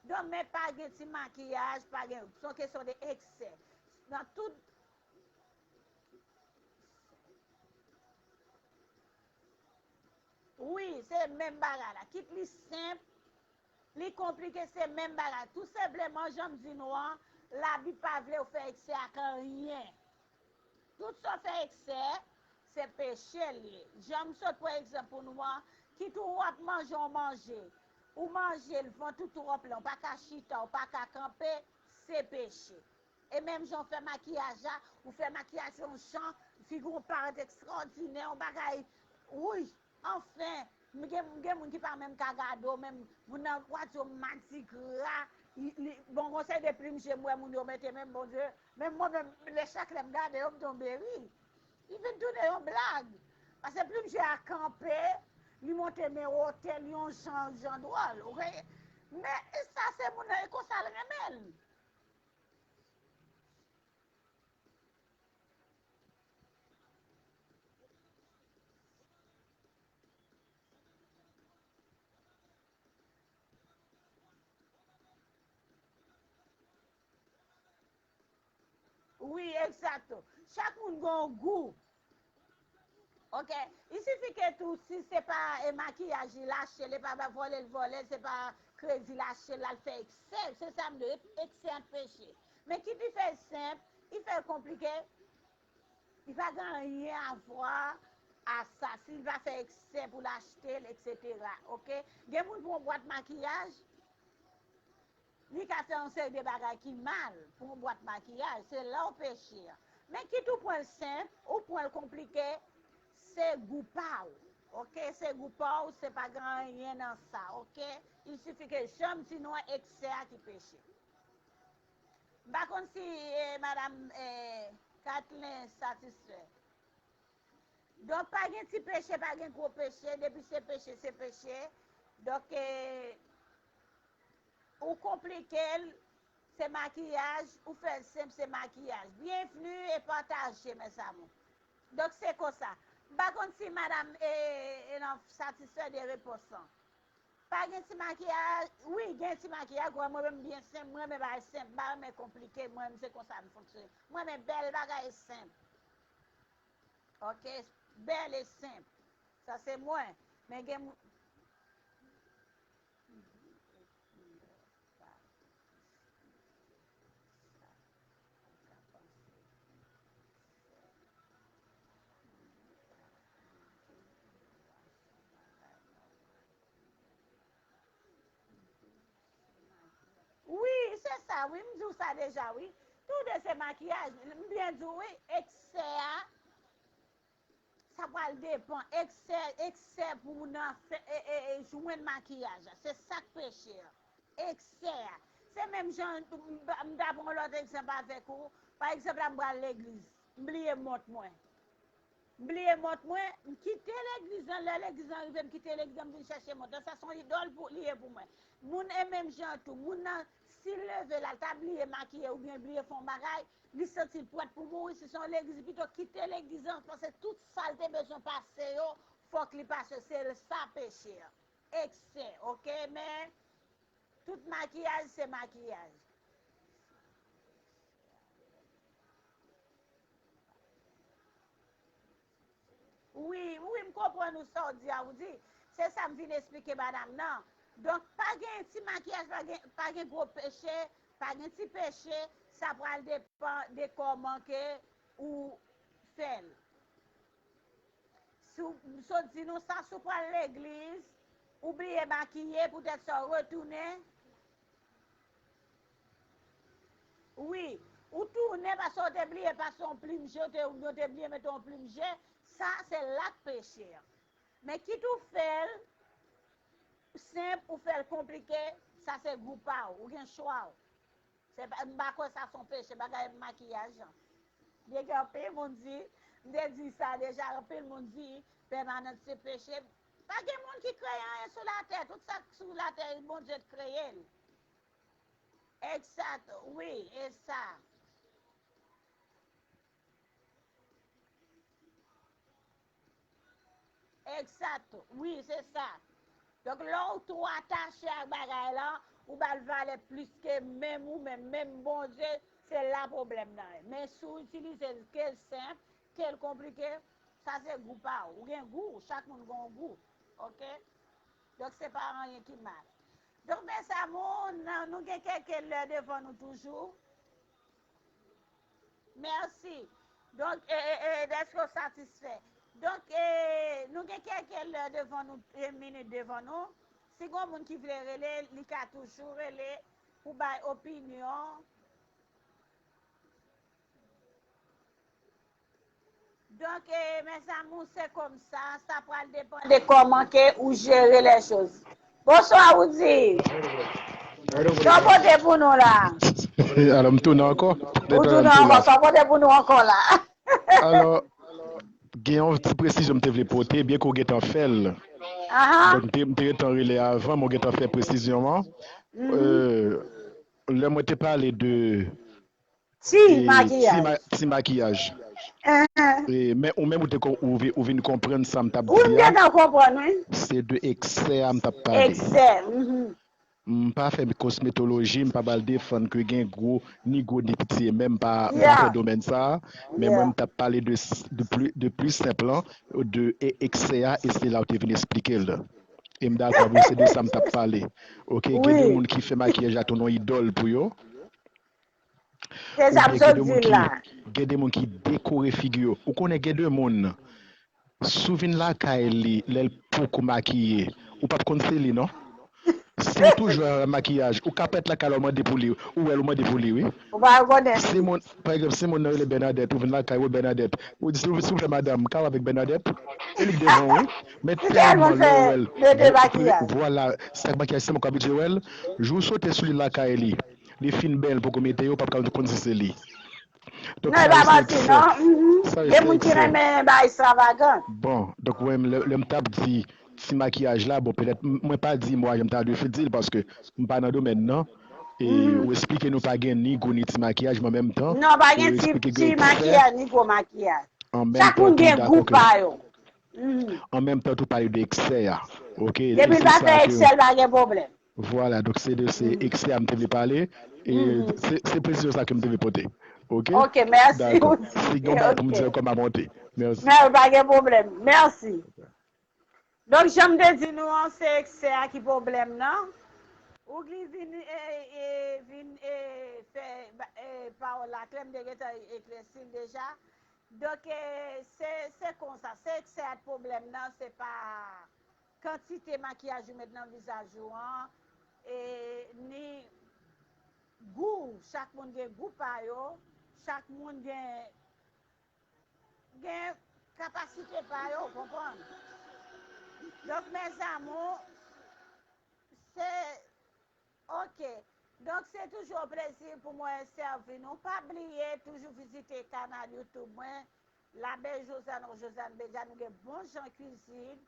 Donk, men pa gen ti makiyaj, pa gen, se yon kesyon de eksè. Nan tout Wi, se menm bagay la. Kit li senp, li konplike, se menm bagay. Tou senpleman, jan m di nou an, Labib pa vle w fè eksè ak anyen. Tout sa w fè eksè, se peche l ye. Jan m sot pran egzanp pou nou an, kit ou w ap manje yon manje, ou manje l, vant ou twòp la, ou pa ka chita, ou pa ka kanpe, se peche. E menm jan w fè makiyaj la, ou fè makiyaj se yon jan, figi w parèt ekstraòdinè, yon bagay, wouy, anfen, m gen, m gen moun ki pa menm ka gade w, menm moun nan w a di w madigra, li, li, bon, gon seri de plim je m wè moun yo mete, menm Bondye, menm mwen menm, lè chak lè m gade yo, m tonbe ri. Li vin tounen yon blag. Paske plim je a kanpe, li monte men wotè li yon jan, jan dwòl, oke? Men sa se moun nan, e konsa l renmen l. Wi, egzakto. Chak moun gen yon gou. Oke? Il sifi ke tou, si se pa e, makiyaj li l achte, li pa vòlè l vòlè, se pa kredi l achte l, l al fè eksè. Se sa m di, eksè ant peche. Men kit li fè l senp, li fè l konplike, li pa gen anyen a vwa a sa. Si l pa fè eksè pou l achte l, etsetera. Oke? Gen moun pou yon bwat makiyaj, li ka fè yon seri de bagay ki mal pou yon bwat makiyaj, se la w peche a. Men kit ou pran l senp, ou pran l konplike, se gou pa w. Oke? Se gou pa w, se pa gen anyen nan sa, oke? Il sifi ke jan m di nou an, eksè a ki peche. M pa konn si e, madanm e, Kathleen satisfè. Donk, pa gen ti peche, pa gen gwo peche. Depi se peche, se peche. Donk, e, ou konplike l, se makiyaj. Ou fè l senp, se makiyaj. Byenvni e pataje, mes amours. Donk, se konsa. M pa konn si madanm e, e, nan satisfè de repons lan. Pa gen ti makiyaj? Wi, gen ti makiyaj. Mwen menm, m byen senp. Mwen renmen bagay senp. M pa renmen konplike. Mwen menm, se konsa m fonksyone. Mwen renmen bèl bagay senp. Oke? Bèl e senp. Sa se mwen. Men gen moun. Wi, se sa, wi, m di w sa deja, wi. Toude se makiyaj, m byen di w, wi, eksè a, sa pral depann. Eksè, eksè pou moun nan fè, e, e, e, jwenn makiyaj la. Se sa k peche a. Eksè a. Se menm jan, m, m, m ta pran yon lòt egzanp avèk ou. Pa egzanp la, m pral legliz. M bliye mont mwen. M bliye mont mwen, m kite legliz lan, lè legliz lan rive, m kite legliz lan, m vin chèche mont lan. Sa se yon idòl pou, li ye pou mwen. Moun e menm jan tou, moun nan, si l leve la, l ta bliye makiye oubyen bliye fè yon bagay, li santi l prèt pou mouri, si se yon legliz, li pito kite legliz lan, paske tout sa l te bezwen pase yo, fòk li pase, se sa peche a. Eksè, oke, men tout makiyaj se makiyaj. Wi, wi, m konprann ou sa w di a, ou di. Se sa m vin esplike madanm nan. Donk, pa gen ti makiyaj, pa gen, pa gen gwo peche, pa gen ti peche, sa pral depann de kòman ke ou fè l. Si w, m sot di nou sa, si w pral legliz, ou bliye makiye, poutèt sa w retounen. Wi, ou tounen paske w te bliye pase yon plim je, w te, ou te bliye mete yon plim je, sa se la k peche a. Men kit ou fè l senp, ou fè l konplike, sa se gou pa w, ou gen chwa w. Se pa, m pa kwè sa se yon peche, bagay makiyaj an. Byenke anpil moun di, m te di sa deja, anpil moun di, Pèmanans se peche. Pa gen moun ki kreye anyen sou latè. Tout sa k sou latè, Bondye t kreye l. Egzat, wi, e sa. Egzat, wi, se sa. Donk, lè w twò atache ak bagay la, ou ba l valè plis ke menm ou menm, menm Bondye, se la pwoblèm nan ye. Men si w itilize l ke l senp, ke l konplike, sa se gou pa w. Ou gen gou, chak moun gen yon gou. Oke? Donk, se pa anyen ki mal. Donk, mes amours, nan, nou gen kèlke lè devan nou toujou. Mèsi. Donk, e, e, e, dèske w satisfè. Donk, e, nou gen kèlke lè devan nou, e, minit devan nou. Si gon moun ki vle rele, li ka toujou rele pou bay opinyon. Donk, e, mes amours, se konsa, sa pral depann de kòman ke ou jere les choses. Bonswa, Woody. Sa w pote pou nou la? Alò, m tounen ankò. Ou tounen ankò, sa w pote pou nou ankò la? Alò, gen yon ti presizyon m te vle pote, byen ke w gentan fè l. Ahan. Donk, m te, m te gentan rele avan, men w gentan fè presizyon an. Mhm. Euh, lè mwen te pale de Ti e, ti, makiyaj. ma, ti makiyaj. Ahan. E, men ou menm ou te kon- ou, vi- ou vin konprann sa m t ap Ou di a. Gentan konprann, wi. Se de eksè a m t ap pale. Eksè. Mhm. M pa fè kosmetoloji, m pa pral defann ke gen gwo, ni gwo, ni piti, e menm pa, m pa Yeah. fè domèn sa a, men Yeah. mwen m t ap pale de, s- de pli, de pli senp lan, de e- eksè a, e se la w te vin eksplike l. E m dakò avè w, se de sa m t ap pale. Oke, gen de Wi. Moun ki fè makiyaj la tounen yon idòl pou yo. Se sa m Oubyen sot gen de di moun l ki, la. Gen de moun ki dekore figi yo. Ou konnen gen de moun, si w vin lakay li, lè l poko makiye, ou p ap konn se li, non? Si w toujou al makiyaj, ou ka parèt lakay la, ou mande pou li, ou wè l, ou mande pou li, wi. Ou pa rekonèt Si li. Moun, pa egzanp, si moun nan rele Bènadèt, ou vin lakay, ou Bènadèt, ou di, "Silvouplè, madanm, m ka wè avèk Bènadèt?" E li k devan w, wi. Men Li tèlman tèlman lè w fè wè l, mete lè- makiyaj. Vwala, se sa k makiyaj, se moun k abitye wè l. Jou w sote sou li lakay li, li fin bèl, poko mete yo, w p ap ka konn si se li. Donk, Non, e sa pa yo se manti, eksè. Non. Mhm. Sa yo Gen se moun ki eksè. Renmen bay ekstravagan. Bon, donk, mwen, lè, lè m t ap di ti makiyaj la, bon, petèt, m- mwen pa di mo a jan m ta dwe di l, paske m pa nan domèn nan. E ou eksplike nou pa gen ni gou ni ti makiyaj, men an menm tan, Non, pa ou gen ti, eksplike ti gen eksè. Makiyaj ni gwo makiyaj. An menm Chak tan moun tou, m gen gou dakò ke, pa yo. Mhm. An menm tan tou, pale de eksè a. Oke? Depi l pa fè eksè, l pa gen pwoblèm. Vwala, donk se de se eksè a m te vle pale. E se, se presizyon sa ke m te vle pote. Oke? Oke, mèsi. Dakò. Si gen yon bagay pou m di ankò, m a monte. Mèsi. Men pa gen pwoblèm. Mèsi. Donk, jan m te di nou an, se eksè a ki pwoblèm nan. Ou ki vin, e, e, vin e, fè ba- e, pawòl la klè, m te gentan eklèsi l deja. Donk, e, se, se konsa. Se eksè a k pwoblèm nan, se pa kantite makiyaj ou met nan vizaj ou an, e, ni gou. Chak moun gen gou pa yo, chak moun gen, gen kapasite pa yo, konprann? Donk, mes amours, se, oke. Donk, se toujou yon plezi pou mwen sèvi nou. Pa bliye, toujou vizite kanal YouTube mwen, La Belle Josiane ou Josiane Bedia. Nou gen bon jan kwizin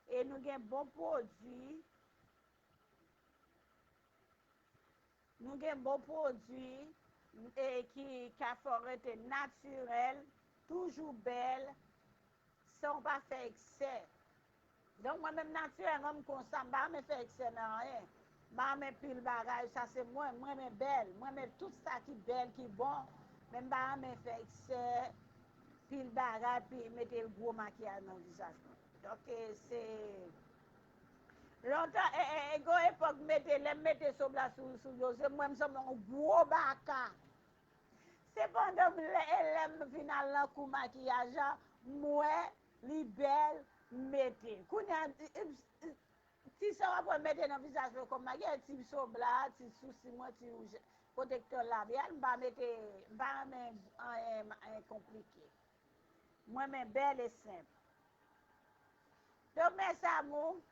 e nou gen bon pwodui. Nou gen bon pwodui e ki ka fè w rete natirèl, toujou bèl, san w pa fè eksè. Donk, mwen menm natirèlman, m konsa, m pa renmen fè eksè nan anyen. M pa renmen pil bagay, sa se mwen, m renmen bèl, m renmen tout sa ki bèl, ki bon, men m pa renmen fè eksè, pil bagay, pi mete gwo makiyaj nan vizaj mwen. Donk, e, se, lontan, e, e, e, gon epòk, mete, lè m mete sob la sou, sou yo, se mwen, m sanble yon gwo baka. Sepandan, lè, lè m vin al nan kou makiyaj la, m wè li bèl, m mete. Kounye a, ti sa w ap wè m mete nan vizaj mwen kòm makiyaj, ti sob la, ti sousi mwen, ti wouj, pwotektè labyal, m pa mete, m pa renmen anyen, anyen konplike. Mwen renmen bèl e senp. Donk, mes amours,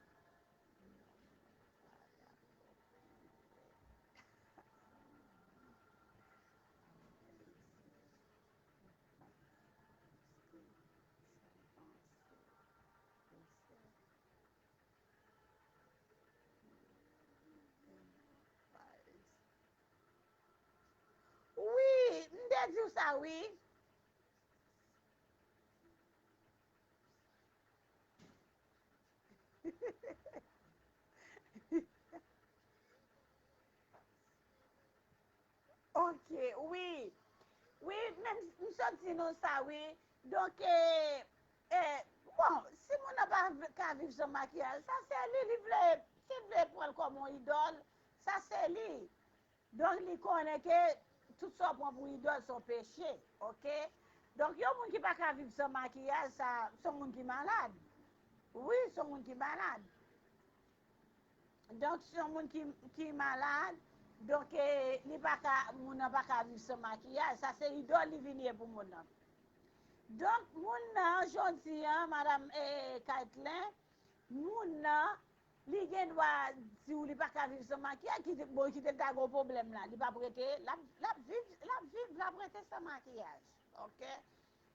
di w sa, wi. Ok, wi. Wi, men m sot di nou sa, wi. Donk, eh, eh, bon, si moun nan pa v- ka viv san makiyaj, sa se li, li vle, si l vle pran l kòm yon idòl, sa se li. Donk, li konnen ke tout sa w pran pou idòl se yon peche, ok? Donk, yon moun ki pa ka viv san makiyaj, sa, se yon moun ki malad. Wi, se yon moun ki malad. Donk, se yon moun ki, ki malad, donk, eh, li pa ka, moun nan pa ka viv san makiyaj. Sa se idòl li vin ye pou moun nan. Donk, moun nan, jodi a, madanm, eh, Kaytlen, moun nan, li gen dwa di w li pa ka viv san makiyaj, ki te, bon, ki te ta gen pwoblèm la. Li p ap rete, l ap, l ap viv, l ap viv, l ap rete san makiyaj. Ok?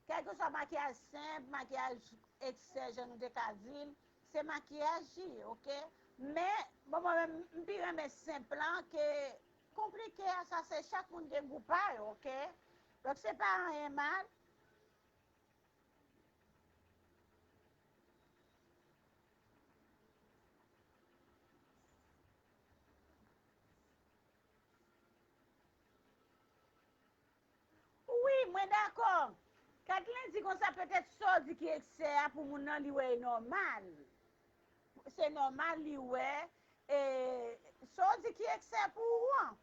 Kèlkeswa makiyaj senp, makiyaj eksè, jan nou te ka di l, se makiyaj li, ok? Men, bon, mwen menm, m pi renmen senp lan ke konplike a, sa se chak moun gen gou pa yo, ok? Donk, se pa anyen mal. Wi, mwen dakò. Katlin di konsa, petèt sa w di ki eksè a pou moun nan, li wè e nòmal. Se nòmal li wè, e, sa w di ki eksè pou ou an.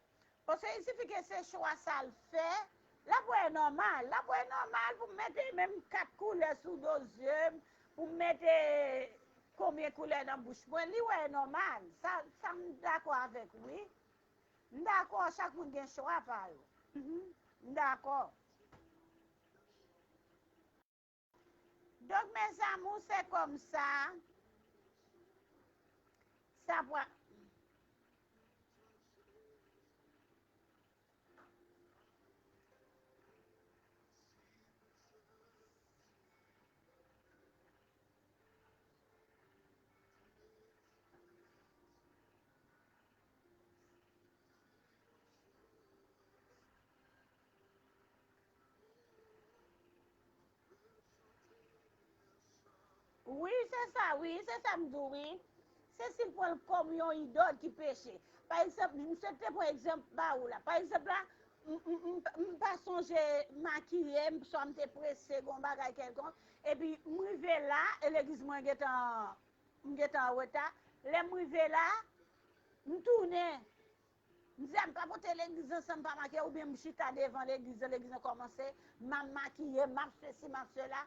Paske il sifi ke se chwa sa l fè, l ap wè e nòmal. L ap wè e nòmal pou m mete menm kat koulè sou do zye m, pou m mete konbyen koulè nan bouch mwen. Li wè e nòmal. Sa, sa m dakò avèk ou, wi. M dakò, chak moun gen chwa pa yo. Mhm. M dakò. Donk, mes amours, se konsa. Sa pwa. Wi, se sa, wi, se sa m di w, wi. Se si l pran l kòm yon idòl ki peche. Pa egzanp, m sot te pran egzanp ba ou la. Pa egzanp la, m, m, m, m pa sonje makiye m, swa m te prese, gon bagay kèlkonk, epi m rive la, e legliz mwen gentan, m gentan an reta. Lè m rive la, m tounen. M di, "A, m pa pote legliz ansanm, pa make, oubyen m chita devan legliz, legliz nan kòmanse, m ap makiye, m ap sesi, m ap sela."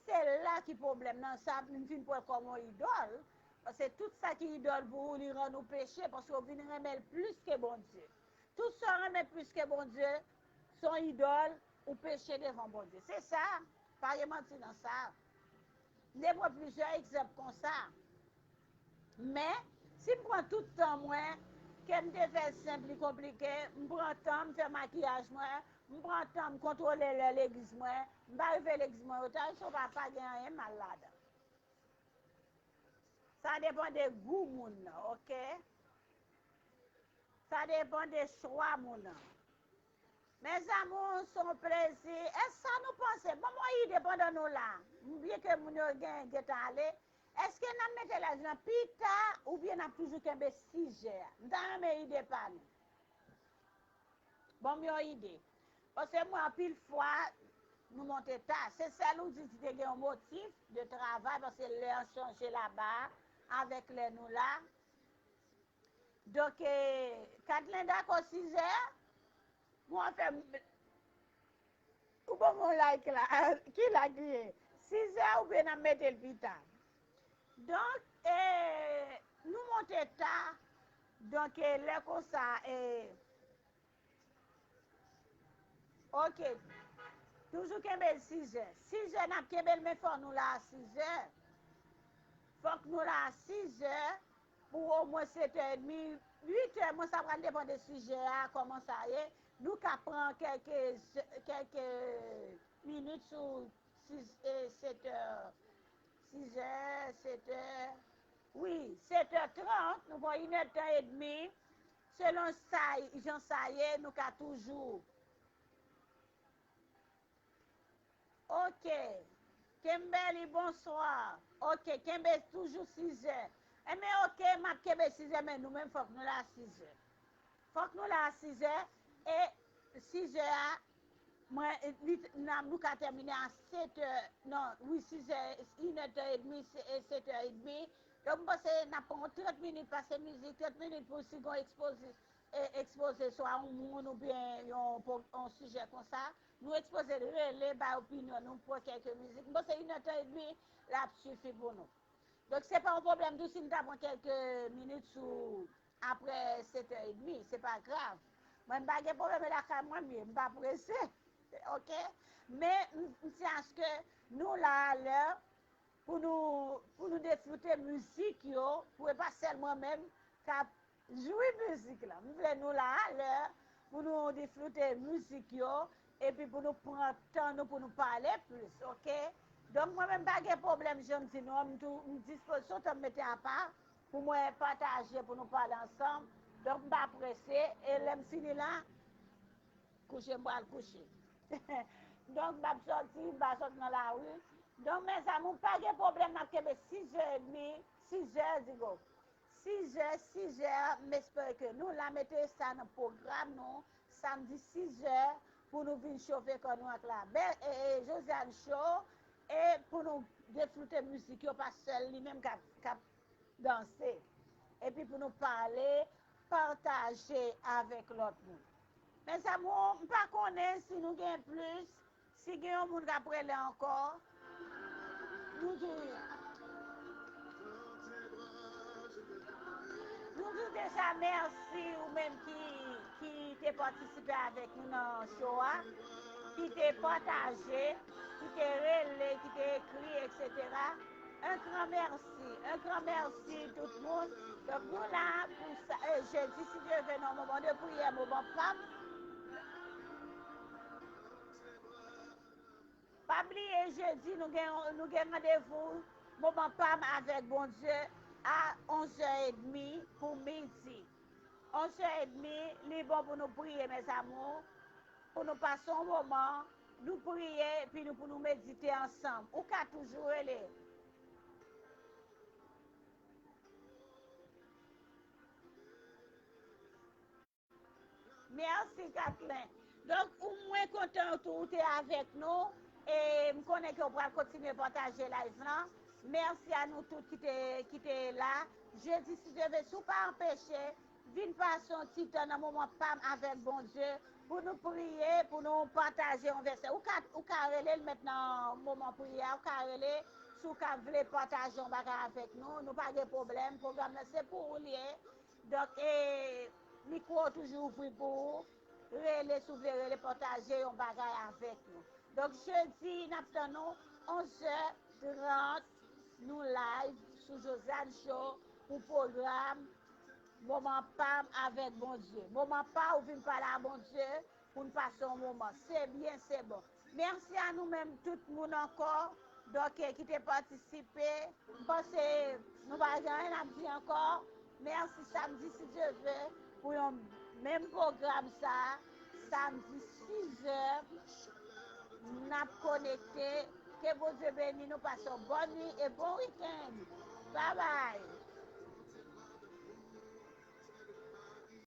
Se la ki pwoblèm nan, sa, m fin pran l kòm yon idòl. Paske tout sa ki idòl pou ou, li rann ou peche, paske ou vin renmen l plis ke Bondye. Tout sa w renmen plis ke Bondye, se yon idòl, ou peche devan Bondye. Se sa, pa gen manti nan sa. M te pran plizyè egzanp konsa. Men, si m pran tout tan mwen, ke m te fè senp, li konplike, m pran tan m fè makiyaj mwen, m pran tan m kontwole lè legliz mwen, m pa rive legliz mwen reta, so pa, pa gen anyen mal ladan. Sa depann de gou moun nan, ok? Sa depann de chwa moun nan. Mes amours, se yon plezi. E sa nou panse? Ban mwen yon ide pandan nou la. Byen ke moun yo gen, gentan ale. Èske n ap mete live lan pita oubyen n ap toujou kenbe sijè a? M ta renmen ide pa nou. Ban m yon ide. Paske mwen, anpil fwa, nou monte ta. Se sèl ou di, di te gen yon motif de travay, paske lè an chanje laba avèk lè nou la. Donk, eh, Katlin dakò sizè a? Bon, anfen, ou ban m yon like la. Ki like li ye? Sizè oubyen n ap mete l pita? Donk, eh, nou monte ta. Donk, eh, lè konsa, eh, ok. Toujou kenbe l sizè. Sizè n ap kenbe l, men fò nou la a sizè. Fòk nou la a sizè pou omwen setè edmi, uitè, mwen sa pral depann de sijè a, kòman sa ye. Nou ka pran kèlke, kèlke minit sou sis, e, setè, sizè, setè, wi, setè trant, nou pran inèdtan edmi, selon sa, jan sa ye, nou ka toujou Ok. Kimberly, bonswa. Ok, kenbe toujou sizè. Enben, ok, m ap kenbe sizè, men nou menm fòk nou la sizè. Fòk nou la sizè. E sizè a, mwen, li, n a, nou ka tèmine a setè, non, wi, sizè, inèdtan edmi, se, e setè edmi. Donk, m panse n ap pran trant minit, pase mizik, trant minit pou si gon ekspoze, e, ekspoze swa yon moun oubyen yon, yon sijè konsa. Nou ekspoze, rele, bay opinyon nou, pran kèlke mizik. M panse inèdtan edmi, l ap sifi pou nou. Donk, se pa yon pwoblèm tou si n ta pran kèlke minit sou apre setè edmi, se pa grav. Mwen, m pa gen pwoblèm, e lakay mwen m ye, m pa prese. Ok? Men, m, m tyen aske nou la alè pou nou, pou nou defloute mizik yo, pou e pa sèl mwen menm k ap jwi mizik la. M vle nou la alè pou nou defloute mizik yo, epi pou nou pran tan nou pou nou pale plis, ok? Donk, mwen menm pa gen pwoblèm, jan m di nou an, m tou, m dispoze, se yon tan m mete apa pou mwen pataje, pou nou pale ansanm. Donk, m pa prese, e lè m fini la, kouche, m pral kouche. Donk, m ap sòti, m pa sot nan lari. Donk, mezanmi, pa gen pwoblèm, n ap kenbe sizè edmi, sizè, digo. Sizè, sizè, m espere ke nou la mete sa nan pwogram nou, samdi sizè, pou nou vin chofe kò nou ak la bèl, e, e, Josiane Show, e pou nou defloute mizik yo, pa sèl li menm k ap, k ap danse. Epi pou nou pale, pataje avèk lòt moun. Mezanmi, m pa konnen si nou gen plis, si gen yon moun k ap rele ankò, nou di, nou di deja mèsi ou menm ki, ki te patisipe avèk nou nan show a, ki te pataje, ki te rele, ki te ekri, etsetera. Un grand merci, un grand merci tout moun. Donk, nou la pou sa, e, jedi, si Dye vle, nan moman de priyè, moman pa m. Pa bliye, jedi, nou gen, nou gen randevou, moman pa m avèk Bondye a onzè edmi pou midi. Onzè edmi, li bon pou nou priye, mes amours, pou nou pase yon moman, nou priye, epi nou, pou nou medite ansanm. Ou ka toujou rele. Mèsi, Kathleen. Donk, ou, mwen kontan tou ou te avèk nou. E m konnen ke w pral kontinye pataje live lan. Mèsi a nou tout ki te, ki te la. Jedi, si Dye vle, si w pa anpeche, vin pase yon ti tan nan moman pa m avèk Bondye, pou nou priye, pou nou pataje yon vèsè. Ou ka, ou ka rele l menm nan moman priyè a, ou ka rele si w ka vle pataje yon bagay avèk nou, nou pa gen pwoblèm, pwogram nan se pou ou l ye. Donk, e, mikwo toujou ouvri pou ou. Rele, si w vle rele, pataje yon bagay avèk nou. Donk, jedi, n ap tann nou, onzè trant, nou live sou Josiane Show pou pwogram Moman pa m avèk Bondye. Moman pa ou vin pale a Bondye pou n pase yon moman. Se byen, se bon. Mèsi a nou menm tout moun ankò, donk, eh, ki te patisipe. M panse nou pa gen anyen n ap di ankò. Mèsi, samdi, si Dye vle, pou yon menm pwogram sa a. Samdi, sizè, n ap konekte. Ke Bondye beni nou, pase yon bòn nwi e bon wikenn. Babay!